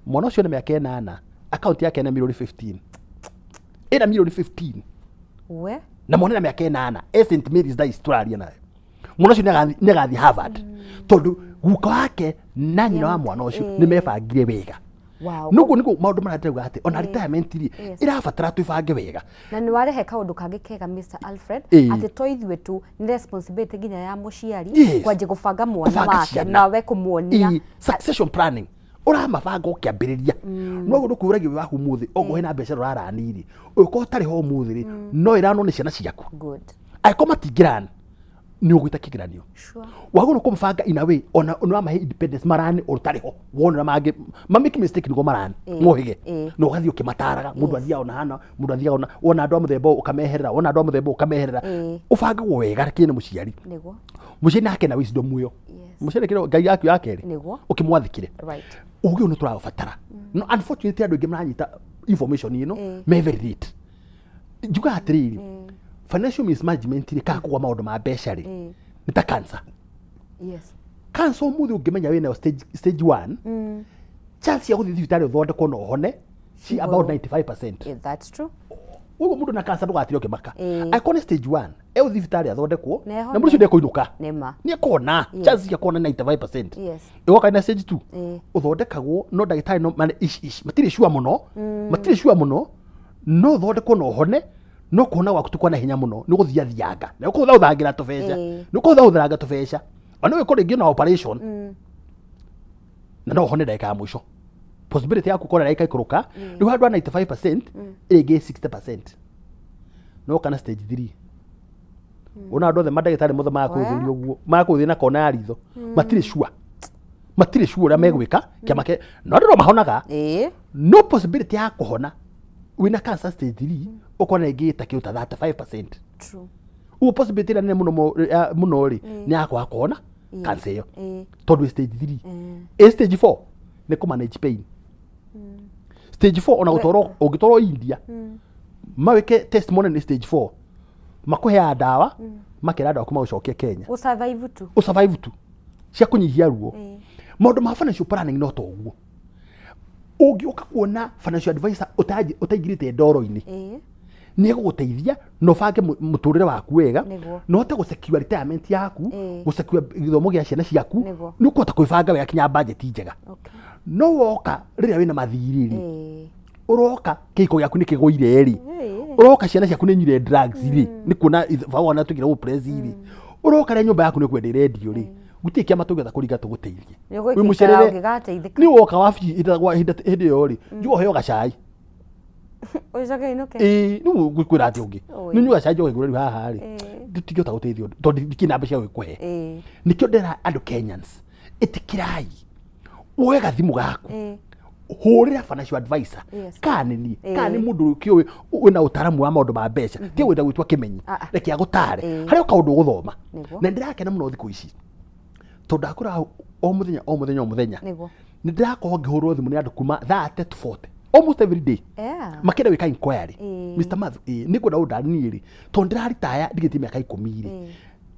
Mwana ũcio nĩ mĩaka 8, akaunti yake ĩna mirioni 15, ĩna mirioni 15. We. Na mwana ena mĩaka 8, e St Mary's thaa ici tũraria nawe. Mwana ũcio nĩagathiĩ Harvard tondũ guka wake na nyina wa mwana ũcio nĩ mebangire wega. Noguo nĩguo maũndũ marĩa ndĩrauga atĩ ona retirement rĩ, ĩrabatara twĩbange wega. Na nĩ warehe kaũndũ kangĩ kega, Mr. Alfred, atĩ to ithuĩ tu, nĩ responsibility nginya ya mũciari kwanjia gũbanga mwana Kũbanga wake ciana. nawe kũmuonia. Succession planning ũramabanga ũkĩambĩrĩria. No ũguo ndũkwĩragia wĩ waku ũmũthĩ, okorwo hena mbeca ũrarani rĩ, ũngĩkorwo ũtarĩ ho ũmũthĩ rĩ, no ĩranwo nĩ ciana ciaku. Angĩkorwo matingĩrani, nĩ ũgwĩta kĩgeranio. Wagĩrĩirwo kũmabanga in a way ona nĩ wamahe independence marani ũtarĩ ho, wona ũrĩa mangĩ ma make mistake nĩguo marani mohĩge, na ũgathiĩ ũkĩmataraga. Mũndũ athiaga ona hana, mũndũ athiaga ona wona andũ a mũthemba ũyũ ũkameherera, wona andũ a mũthemba ũyũ ũkameherera. Ũbangagwo wega kĩ nĩ mũciari. Mũciari nake na wisdom ĩyo, mũciari kĩrĩa Ngai yaku ya kerĩ, ũkĩmwathĩkĩre. Ũgĩ ũyũ nĩ tũraũbatara, no unfortunately andũ aingĩ maranyita information ĩno me very late. Njugaga atĩrĩrĩ, financial mismanagement rĩ, kana kũgwa maũndũ ma mbeca rĩ, nĩ ta cancer. Cancer ũmũthĩ ũngĩmenya wĩnayo stage 1, chance ya gũthiĩ thibitarĩ ũthondekwo na ũhone ci about 95%. Yeah, that's true. Ũguo mũndũ na cancer ndũgatire ũkĩmaka. Angĩkorwo nĩ stage 1, egũthiĩ thibitarĩ athondekwo, Na na ehone. mũndũ ũcio ndekũinũka. Nĩma. Nĩ ekona. Chance cia kuona 95%. Ĩgoka na stage 2, ũthondekagwo no ndagĩtarĩ no ici ici matirĩ sure mũno, matirĩ sure mũno, no ũthondekwo na ũhone. No kuona gwaku ti kwa na hinya muno, nĩ gũthiathianga na ũkũhũthahũthangĩra tũbeca, nĩ ũkũhũthahũthanga tũbeca, ona wĩkwo rĩngĩ na operation na no ũhone ndagĩka ya mũico. Possibility yaku kona ndagĩka ikũrũka rĩu handũ ha 95% ĩrĩngĩ 60%, no kana stage 3. Ona andũ othe mandagĩtarĩ mothe magakũhũthĩria ũguo, magakũhũthĩria na kona ya ritho, matirĩ sure, matirĩ sure ũrĩa megwĩka kĩama ke, no andũ no mahonaga. No possibility ya kũhona wĩna cancer stage 3 ũkona ĩngĩ ta kĩndũ ta 35%. Ũguo possibility ĩrĩa nene mũno mũno rĩ nĩ ya kwaga kũhona cancer ĩyo, tondũ ĩ stage 3. Ĩ stage 4 nĩ kũ manage pain. Stage 4 ona gũtwarwo, ũngĩtwarwo India mawĩke test mone nĩ stage 4, makũheaga ndawa, makera andũ aku magũcokie Kenya. Ũsurvive tu. Ũsurvive tu, cia kũnyihia ruo. Maũndũ ma financial planning no toguo ũngĩũka kuona financial advisor ũtaingirĩte ndoro-inĩ, nĩ egũgũteithia na ũbange mũtũrĩre waku wega na ũhote gũ secure retirement yaku, gũ secure gĩthomo gĩa ciana ciaku. Nĩ ũkũhota kwĩbanga wega kinya budget njega. No woka rĩrĩa wĩna mathirĩ rĩ, ũroka kĩhiko gĩaku nĩ kĩgũire rĩ, ũroka ciana ciaku nĩ nyire drugs rĩ, nĩ kuona baba wana tũgira gũ rĩ, ũroka rĩa nyũmba yaku nĩ kwenda ĩrendio rĩ, gũtirĩ kĩama tũngĩhota kũringa tũgũteithie. Nĩ Wĩ ũgũikara mũcerere. ũngĩgateithĩka. Nĩ woka wabici hĩndĩ ĩyo rĩ, njuga ũheo gacai. Ũcoke ũinũke. Ĩĩ, rĩu ngwĩra atĩ ũngĩ nĩ ũnyuaga cai njoke ngwĩre rĩu haha rĩ, tũtingĩhota gũteithia ũndũ tondũ ndikĩrĩ na mbeca cia gũkũhe. Nĩkĩo ndĩra andũ Kenyans, ĩtĩkĩrai woe gathimũ gaku, hũrĩra financial advisor kana nĩ niĩ kana nĩ mũndũ ũkĩũĩ wĩna ũtaaramu wa maũndũ ma mbeca, ti gwĩta gwĩtua kĩmenyi. Reke agũtare harĩ o kaũndũ ũgũthoma. Na ndĩrakena mũno thikũ ici tondũ ndakũra o mũthenya, o mũthenya, o mũthenya nĩ ndĩrakorwo ngĩhũrwo thimũ nĩ andũ kuma 30 to 40 almost every day makĩenda gwĩka inquiry. "Mr. Mathu, ĩĩ, nĩ ngwenda ũndare niĩ rĩ, tondũ ndĩraritaya ndigĩtie mĩaka 10 rĩ,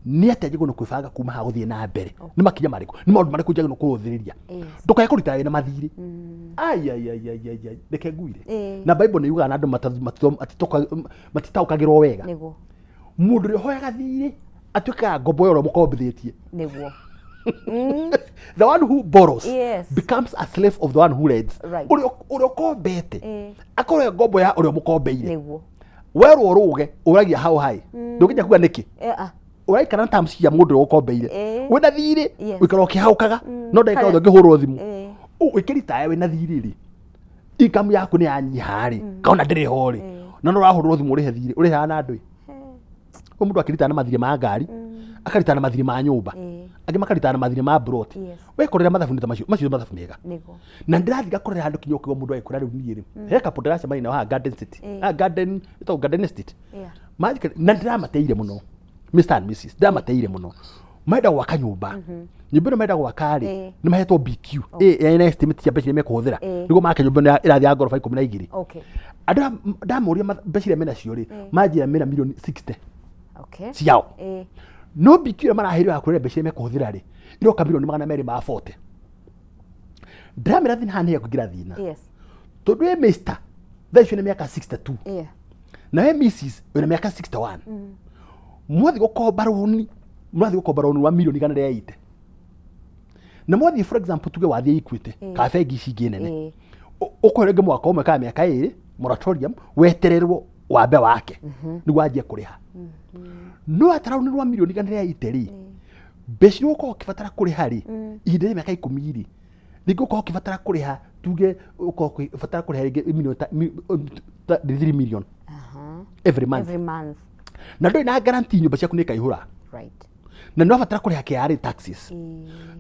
nĩ atĩa njagĩrĩirwo nĩ kwĩbanga kuma haha gũthiĩ na mbere? Nĩ makinya marĩkũ, nĩ maũndũ marĩkũ njagĩrĩirwo kũrũthĩrĩria?" Ndũkae kũritaya wĩna mathirĩ. Ai ai ai ai ai ai, reke nguire. Na Bible nĩ yugaga na andũ matitaũkagĩrwo wega. Mũndũ ũrĩa ũhoyaga thirĩ atuĩkaga ngombo ya ũrĩa mũkombithĩtie. The one who borrows becomes a slave of the one who lends. Ũrĩa ũkombete akorwo e ngombo ya ũrĩa mũkombeire. Werwo ũrũge ũragia how high, ndũngĩnya kuga nĩkĩ. Ũraikara na terms cia mũndũ ũrĩa ũkombeire. Wĩna thirĩ, ũikara ũkĩhaũkaga, no ndagĩka yothe ũngĩhũrwo thimũ. Ũkĩritaya wĩna thirĩ rĩ, income yaku nĩ yanyiha rĩ, kana ndĩrĩ ho rĩ, na no ũrahũrwo thimũ ũrĩhe thirĩ, ũrĩhaga na andũ ĩ. Ũyũ mũndũ akĩritaya na mathirĩ ma ngari, akaritaya na mathirĩ ma nyũmba, angĩ makaritaya na mathirĩ ma mburoti. Wekorera mathabu nĩ ta macio, macio nĩ mathabu mega. Na ndĩrathiĩ ngakorera handũ kinya ũkĩgwa mũndũ agĩkwĩra rĩu niĩ rĩ, he couple ndĩracemania nao haha Garden City. Haha Garden, ĩtagwo Garden Estate. Na ndĩramateire mũno, Mr and Mrs, ndĩramateire mũno. Marenda gwaka nyũmba. Nyũmba ĩno marenda gwaka rĩ, nĩ mahetwo BQ ĩ ĩna estimate cia mbeca iria mekũhũthĩra nĩguo make nyũmba ĩno ĩrathiĩ ya ngoroba 12. Andũ aya ndamoria mbeca iria menacio rĩ, manjĩra mena milioni 60 ciao. No BQ ĩrĩa maraheirwo ya kwĩra mbeca iria mekũhũthĩra rĩ, iroka milioni 240. Ndĩramĩra thĩna haha nĩ kũingĩra thĩna, tondũ we Mr thaa icio nĩ mĩaka 62, na we Mrs wĩna mĩaka 61. Mwathiĩ gũkomba rũni, mũrathiĩ gũkomba rũni rwa milioni 180, na mwathiĩ, for example, tuge wathiĩ Equity kana bengi ici ingĩ nene, ũkũhe rĩngĩ mwaka ũmwe kana mĩaka 2 moratorium, wetererwo wambe wake nĩguo wanjie kũrĩha. No atara rũni rwa milioni 180 rĩ, mbeca iria ũgũkorwo ũkĩbatara kũrĩha rĩ, ihinda rĩa mĩaka 10 rĩ, rĩngĩ ũkorwo ũkĩbatara kũrĩha, tuge ũkorwo ũkĩbatara kũrĩha rĩngĩ milioni ta 3 million every month. Every month. Na ndũrĩ na guarantee nyũmba ciaku nĩ ikaihũra. Na nĩ ũrabatara kũrĩha KRA taxes,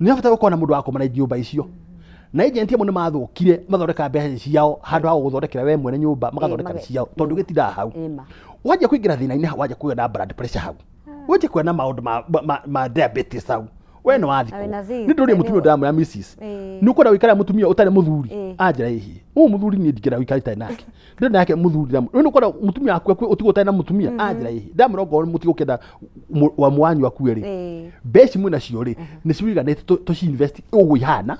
nĩ ũrabatara gũkorwo na mũndũ wa kũmanage nyũmba icio, na agent amwe nĩ mathũkire, mathondeka mbeca ciao handũ ha gũgũthondekera we mwene nyũmba, magathondeka ciao, tondũ gĩtindaga hau. Wanjia kũingĩra thĩna-inĩ hau, wanjia kũgĩa na blood pressure hau, wanjia kũgĩa na maũndũ ma diabetes hau, we nĩ wathi. Na wĩna nĩ ndũrĩ mũtumia ndĩramwĩra, "Mrs, nĩ ũkwenda gũikara mũtumia ũtarĩ mũthuri?" Anjĩra, "Ĩhĩ, ũyũ mũthuri niĩ ndingĩenda gũikara itarĩ nake, ndĩrĩ nake mũthuri." Ndĩramwĩra, "Rĩu nĩ ũkwenda mũtumia waku akue ũtigwo ũtarĩ na mũtumia?" Anjĩra, "Ĩhĩ." Ndamwĩra, "Okorwo mũtigũkĩenda wa mwanyu akue rĩ, mbeca mwĩ nacio rĩ, nĩ ciiganĩte tũci-invest ũguo ihana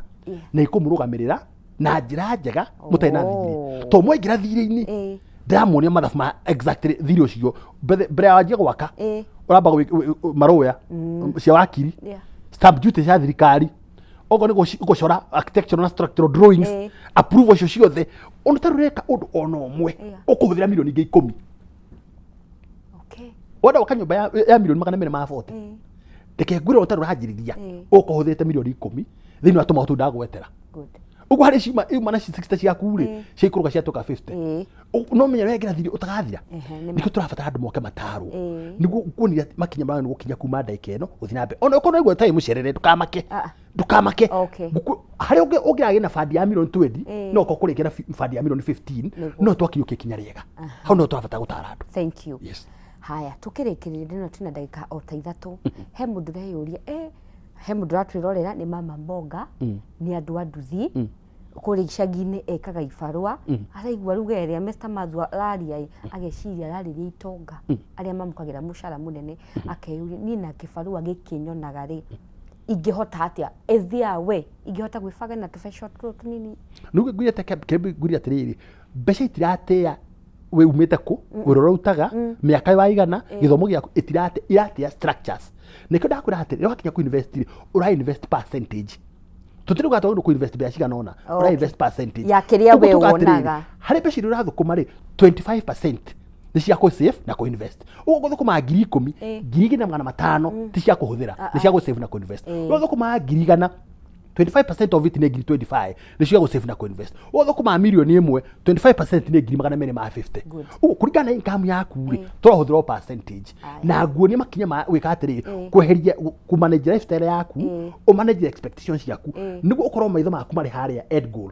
na ikũmũrũgamĩrĩra na njĩra njega mũtarĩ na thirĩ, tondũ mwaingĩra thirĩ-inĩ, ndĩramuonia mathabu ma exactly thirĩ ũcio mbere ya wanjie gwaka, ũramba marũya cia wakiri, stamp duty cia thirikari, okorwo nĩ gũcora architectural na structural drawings, approval icio ciothe, ona ũtarĩ ũreka ũndũ ona ũmwe, ũkũhũthĩra milioni ingĩ 10. Wenda gwaka nyũmba ya milioni 240, reke ngwĩre ũtarĩ ũranjĩrĩria, ũkorwo ũhũthĩrĩte milioni 10 thĩinĩ wa tũmaũndũ tũu ndagwetera. Ũguo harĩ ciuma iuma na 60 ciaku rĩ, ciaikũrũka ciatuĩka 50. No menya wengera thiri ũtagathira. Ehe, nĩ Nĩkĩo tũrabatara andũ moke matarwo, nĩguo kuonia makinya marĩa nĩ gũkinya kuma ndagĩka ĩno gũthiĩ na mbere. Ona ũkorwo naigua ũtarĩ mũcerere, ndũkamake. Ah. Ndũkamake. Harĩa ũngĩragĩa na bandi ya milioni 20, no ũkorwo kũrĩkia na bandi ya milioni 15. No twakinyũkia ikinya rĩega hau, no tũrabatara gũtara andũ. Thank you. Yes. Haya, tukĩrĩkĩrĩria ndĩno twĩna ndagĩka o ta 3. He mũndũ ũreyũria, he mũndũ ũratwĩrorera nĩ mama mbonga, nĩ andũ a nduthi kũrĩa icagi-inĩ, ekaga ibarũa, araigua ruga ĩrĩa Mr. Mathu araria ĩ, ageciria ararĩria itonga arĩa mamũkagĩra mũcara mũnene, akeyũria, niĩ na kĩbarũa gĩkĩ nyonaga rĩ, ingĩhota atĩa? Is there a way ingĩhota gwĩbanga na tũbeca tũtũ tũnini? Nĩguo ngwĩre, ngwĩre atĩrĩrĩ, mbeca itiratĩa we umĩte kũ, wĩra ũrĩa ũrutaga, mĩaka waigana, gĩthomo gĩaku, itirate, iratia structures. Nĩkĩo ndakwĩra atĩrĩ, rĩrĩa wakinya ku invest rĩ, ũra invest percentage. Tũtirĩ twagĩrĩirwo ku invest mbeca cigana ũna, ũra invest percentage Ya kĩrĩa Ũguo we tuga atĩrĩrĩ, wonaga. Harĩ mbeca iria ũrathũkũma rĩ, 25% nĩ cia kũ save na kũ invest. Ũguo gũthũkũma 10,000, 2500 ti cia kũhũthĩra, nĩ cia gũ save na kũ invest. Ũgũthũkũma 100,000, 25% of it nĩ ngiri 25, nĩ cia gũ save na kũ invest. Ũgũthũkũma 1,000,000, 25% nĩ ngiri 250. Ũguo kũringana na income yaku rĩ, tũrahũthĩra o percentage na nguonie makinya ma gwĩka atĩrĩrĩ, kweheria kũ manage lifestyle yaku, ũ manage expectations ciaku, nĩguo ũkorwo maitho maku marĩ harĩa end goal,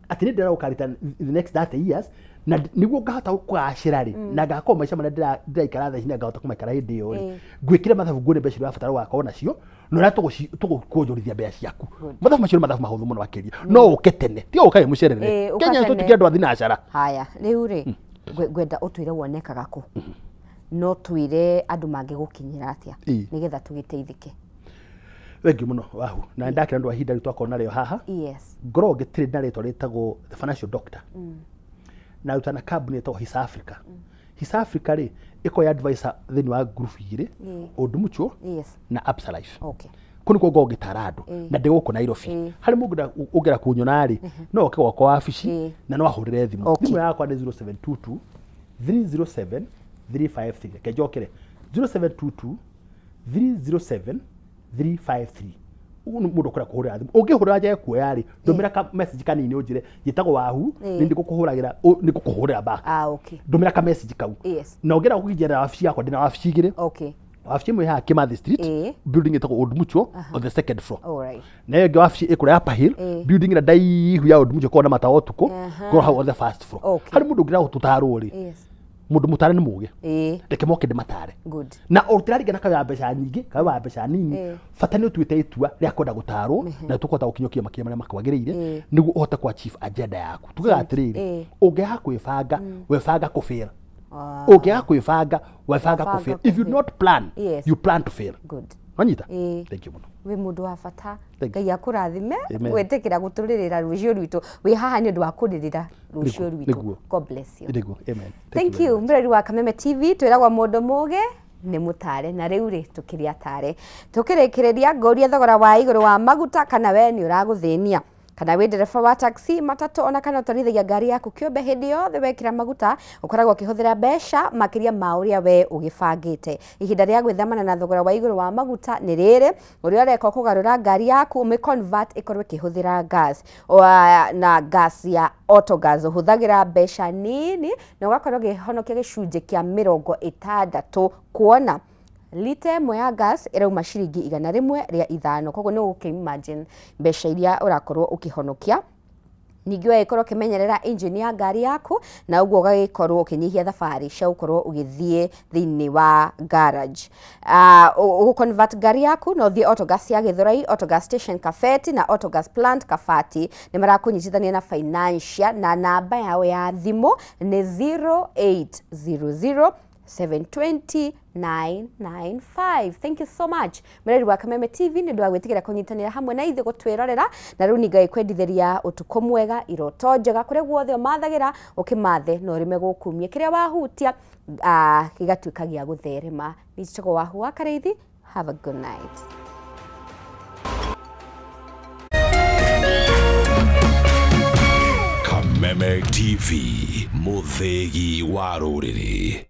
atĩ nĩ ndĩrenda gũkarita in the next 30 years, na nĩguo ngahota kũgacĩra rĩ, na ngakorwo maica marĩa ndĩraikara thaa ici na ngahota kũmaikara hĩndĩ ĩyo rĩ, ngwĩkĩre mathabu, nguone mbeca iria ũrabatara gũgakorwo nacio na ũrĩa tũgũkuonjorithia mbeca ciaku. Mathabu macio nĩ mathabu mahũthũ mũno makĩria. No ũke tene, tiga ũkae mũcerere. Ĩĩ, ũka Kenya tene. tũtuĩke andũ a thinacara. Haya, rĩu rĩ, ngwenda ũtwĩre wonekaga kũ, no twĩre andũ mangĩgũkinyĩra atĩa, nĩgetha tũgĩteithĩke. Thengiũ mũno wahu, na nĩndakena nĩ ũndũ wa ihinda rĩu twakorwo narĩo haha. Ngoragwo ngĩtrade na rĩtwa rĩtagwo The Financial Doctor, na ruta na kambuni ĩtagwo Hisa Africa. Hisa Africa rĩ, ĩkoragwo advisor thĩinĩ wa group igĩrĩ, Old Mutual na Absa Life. Kũu nĩkuo ngoragwo ngĩtara andũ, na ndĩ gũkũ Nairobi. Harĩ mũndũ ũngĩenda kũnyona rĩ, no oke gwakwa wabici na no ahũrĩre thimũ. Thimũ yakwa nĩ 0722 307 353. Reke njokere, 0722 307 353. Ũguo nĩ mũndũ ũkwenda kũhũrĩra thimũ, ũngĩhũrĩra njage kuoya rĩ, ndũmĩra ka message kanini ũnjĩre njĩtagwo Wahu, nĩ ndĩgũkũhũragĩra, nĩ ngũkũhũrĩra back. Ndũmĩra ka message kau. Na ũngĩenda gũkĩnjerera wabici yakwa, ndĩna wabici igĩrĩ. Wabici ĩmwe ĩ haha Kimathi Street, building ĩtagwo Old Mutual, on the second floor. Na ĩyo ĩngĩ wabici ĩ kũrĩa Upper Hill, building ĩrĩa ndaihu ya Old Mutual ĩkoragwo na matawa ũtukũ, ngorwo hau on the first floor. Harĩ mũndũ ũngĩenda gũtũtarwo rĩ, mũndũ mũtare nĩ mũgĩ, reke moke ndĩmatare. Na ũtiraringana kawe wa mbeca nyingĩ, kawe wa mbeca nini, bata nĩ ũtuĩte itua rĩa kwenda gũtarwo, na tũkũhota gũkinyũkia makinya marĩa makwagĩrĩire, nĩguo ũhote ku achieve agenda yaku. Tugaga atĩrĩrĩ, ũngĩaga kwĩbanga, webanga kũfail. Ũngĩaga kwĩbanga, webanga Webanga kũfail. If you kũfail. not plan, you plan to fail. Wanyita? Ĩĩ. Thank you mũno. Wĩ mũndũ wa bata. Thank you. Ngai akũrathime. Amen. Gwĩtĩkĩra gũtũrĩrĩra rũciũ rwitũ, wĩ haha nĩ ũndũ wa kũrĩrĩra rũciũ rwitũ. God bless you. Nĩguo, amen. Thank very you. much. Mũrori wa Kameme TV, twĩragwo mũndũ mũgĩ nĩ mũtare, na rĩu rĩ, tũkĩrĩ atare. Tũkĩrĩkĩrĩria, ngũrie thogora wa igũrũ wa maguta kana we nĩ ũragũthĩnia, kana wĩ ndereba wa taxi, matatũ, ona kana ũtwarithagia ngari yaku kĩũmbe, hĩndĩ yothe wekĩra maguta ũkoragwo ũkĩhũthĩra mbeca makĩria ma ũrĩa we ũgĩbangĩte. Ihinda rĩa gwĩthemana na thogora wa igũrũ wa maguta nĩ rĩrĩ. Ũrĩa ũreka, kũgarũra ngari yaku, ũmĩ convert ĩkorwo ĩkĩhũthĩra gas, na gas ya autogas ũhũthagĩra mbeca nini na ũgakorwo ũkĩhonokia gĩcunjĩ kĩa 60, kuona lita ĩmwe ya gas ĩrauma ciringi 105. Koguo nĩ ũgũkĩ imagine mbeca iria ũrakorwo ũkĩhonokia. Ningĩ ũgagĩkorwo ũkĩmenyerera engine ya ngari yaku, na ũguo ũgagĩkorwo ũkĩnyihia thabarĩ cia gũkorwo ũgĩthiĩ thĩinĩ wa garage. Ũgũ convert ngari yaku no ũthiĩ Autogas ya Gĩthũrai, Autogas Station Kabeti na Autogas Plant Kabati. Nĩ marakũnyitithania na financial, na namba yao ya thimũ nĩ 0800 720 995. Thank you so much, mũreri wa Kameme TV, nĩ ũndũ wa gwĩtĩkĩra kũnyitanĩra hamwe na ithuĩ gũtwĩrorera. Na rĩu ningagĩkwendithĩria ũtukũ mwega, iroto njega, kũrĩa guothe ũmathagĩra ũkĩmathe na ũrĩme gũkumia kĩrĩa wahutia, gĩgatuĩka gĩa gũtherema. Nĩ Wahu wa Karĩithi. Have a good night. Kameme TV, mũthĩgi wa rũrĩrĩ.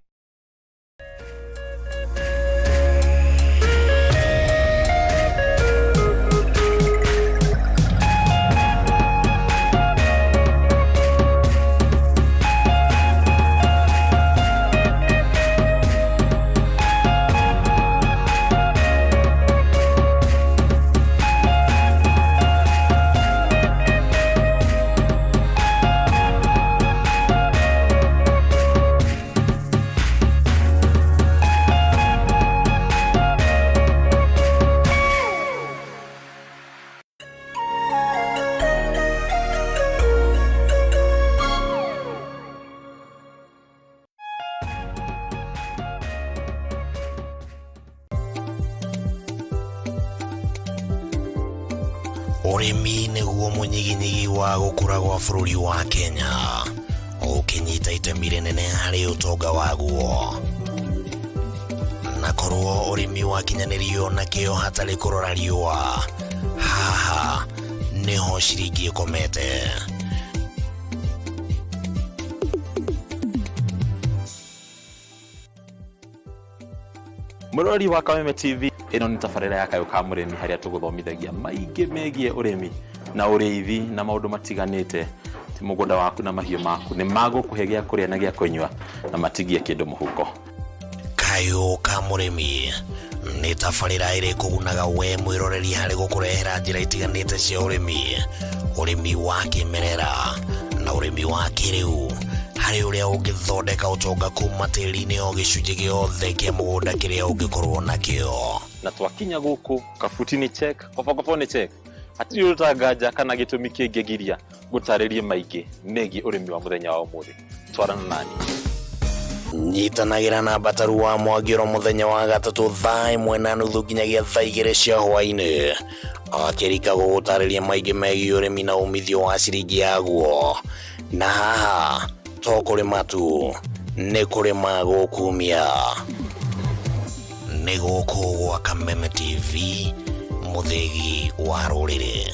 Ũrĩmi nĩguo mũnyiginyigi wa gũkũra gwa bũrũri wa Kenya, ũkĩnyita itemi rĩnene harĩ ũtonga waguo. Na korwo ũrĩmi wakinyanĩrio na kĩo hatarĩ kũrora riũa, haha nĩho ciringi ĩkomete. Mũrori wa Kameme TV, ĩno nĩ tabarĩra ya Kayũ ka Mũrĩmi, harĩa tũgũthomithagia maingĩ megiĩ ũrĩmi na ũrĩithi na maũndũ matiganĩte. Ti mũgũnda waku na mahiũ maku nĩ magũkũhe gĩa kũrĩa na gĩa kũnyua na matigie kĩndũ mũhuko. Kayũ ka Mũrĩmi nĩ tabarĩra ĩrĩ kũgunaga we mwĩroreri harĩ gũkũrehera njĩra itiganĩte cia ũrĩmi, ũrĩmi wa kĩmerera na ũrĩmi wa kĩrĩu, harĩ ũrĩa ũngĩthondeka ũtonga kuma tĩri-inĩ o gĩcunjĩ gĩothe kĩa mũgũnda kĩrĩa ũngĩkorwo nakĩo. Na twakinya gũkũ, kabuti nĩ check, kobokobo nĩ check, hatirĩ ũrũtanganja kana gĩtũmi kĩngĩgiria gũtarĩrie maingĩ megiĩ ũrĩmi wa mũthenya wa ũmũthĩ. Twarana nani. Nyitanagĩra na Mbataru wa Mwangĩro mũthenya wa gatatũ thaa 1:30 nginyagia thaa 2 cia hwaĩ-inĩ, akĩrika gũgũtarĩria maingĩ megiĩ ũrĩmi na umithio wa ciringi yaguo. Na haha to kũrĩma tu, nĩ kũrĩma gũkumia. Nĩ gũkũ gwa Kameme TV, mũthĩgi wa rũrĩrĩ.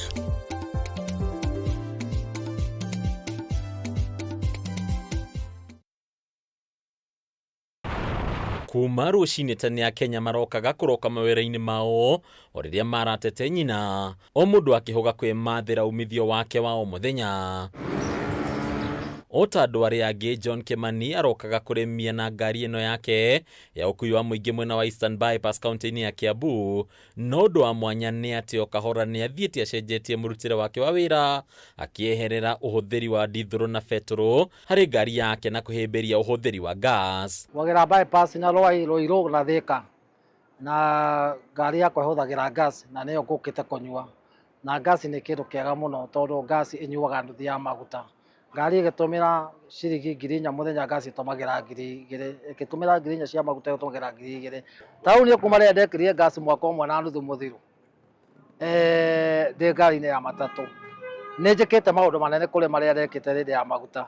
Kuma rũcinĩ tene Akenya marokaga kũroka mawĩra-inĩ mao o rĩrĩa maratete nyina, o mũndũ akĩhũga kwĩmathĩra umithio wake wa o mũthenya. O ta andũ arĩa angĩ, John Kimani arokaga kũrĩmia na ngari ĩno yake ya ũkui wa mũingĩ mwena wa Eastern Bypass kaunti-inĩ ya Kiambu. No ũndũ wa mwanya nĩ atĩ o kahora nĩ athiĩte acenjetie mũrutĩre wake wa wĩra, akĩeherera ũhũthĩri wa ndithũrũ na betũrũ harĩ ngari yake na kũhĩmbĩria ũhũthĩri wa gas. Wagera bypass na Rwai, Ruiru na Thika, na ngari yakwa ĩhũthagĩra gas na nĩyo ngũkĩte kũnyua. Na gas nĩ kĩndũ kĩega mũno tondũ gas ĩnyuaga nuthu ya maguta. Ngari ĩgĩtũmĩra ciringi 4,000 mũthenya, gas ĩtũmagĩra 2,000. Ĩgĩtũmĩra 4,000 cia maguta, ĩtũmagĩra 2,000. Ta rĩu niĩ kuma rĩrĩa ndekĩrire gas mwaka ũmwe na nuthu mũthiru, ndĩ ngari-inĩ ya matatũ, nĩ njĩkĩte maũndũ manene kũrĩ marĩa ndekĩte hĩndĩ ya maguta.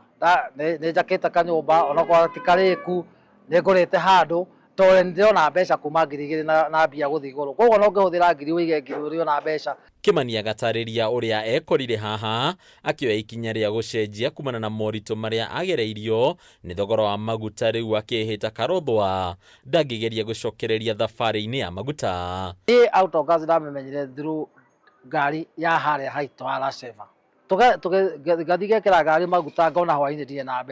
Nĩ njakĩte kanyũmba onakorwo ti karĩku, nĩ ngũrĩte handũ tondũ nĩ ndĩrona mbeca kuma 2,000 na mbia gũthiĩ igũrũ. Koguo no ngĩhũthĩra 1,000 ũige 1,000 ũrĩona mbeca. Kimani agatarĩria ũrĩa ekorire haha akĩoya ikinya rĩa gũcenjia kumana na moritũ marĩa agereirio nĩ thogora wa maguta, rĩu akĩhĩta karothwa ndangĩgeria gũcokereria thabarĩ-inĩ ya maguta. Niĩ out of gas ndamĩmenyire through ngari ya harĩa haitũ ya Laseva. Ngathiĩ ngekĩra ngari maguta ngona hwaĩ-inĩ ndirĩ na mbeca.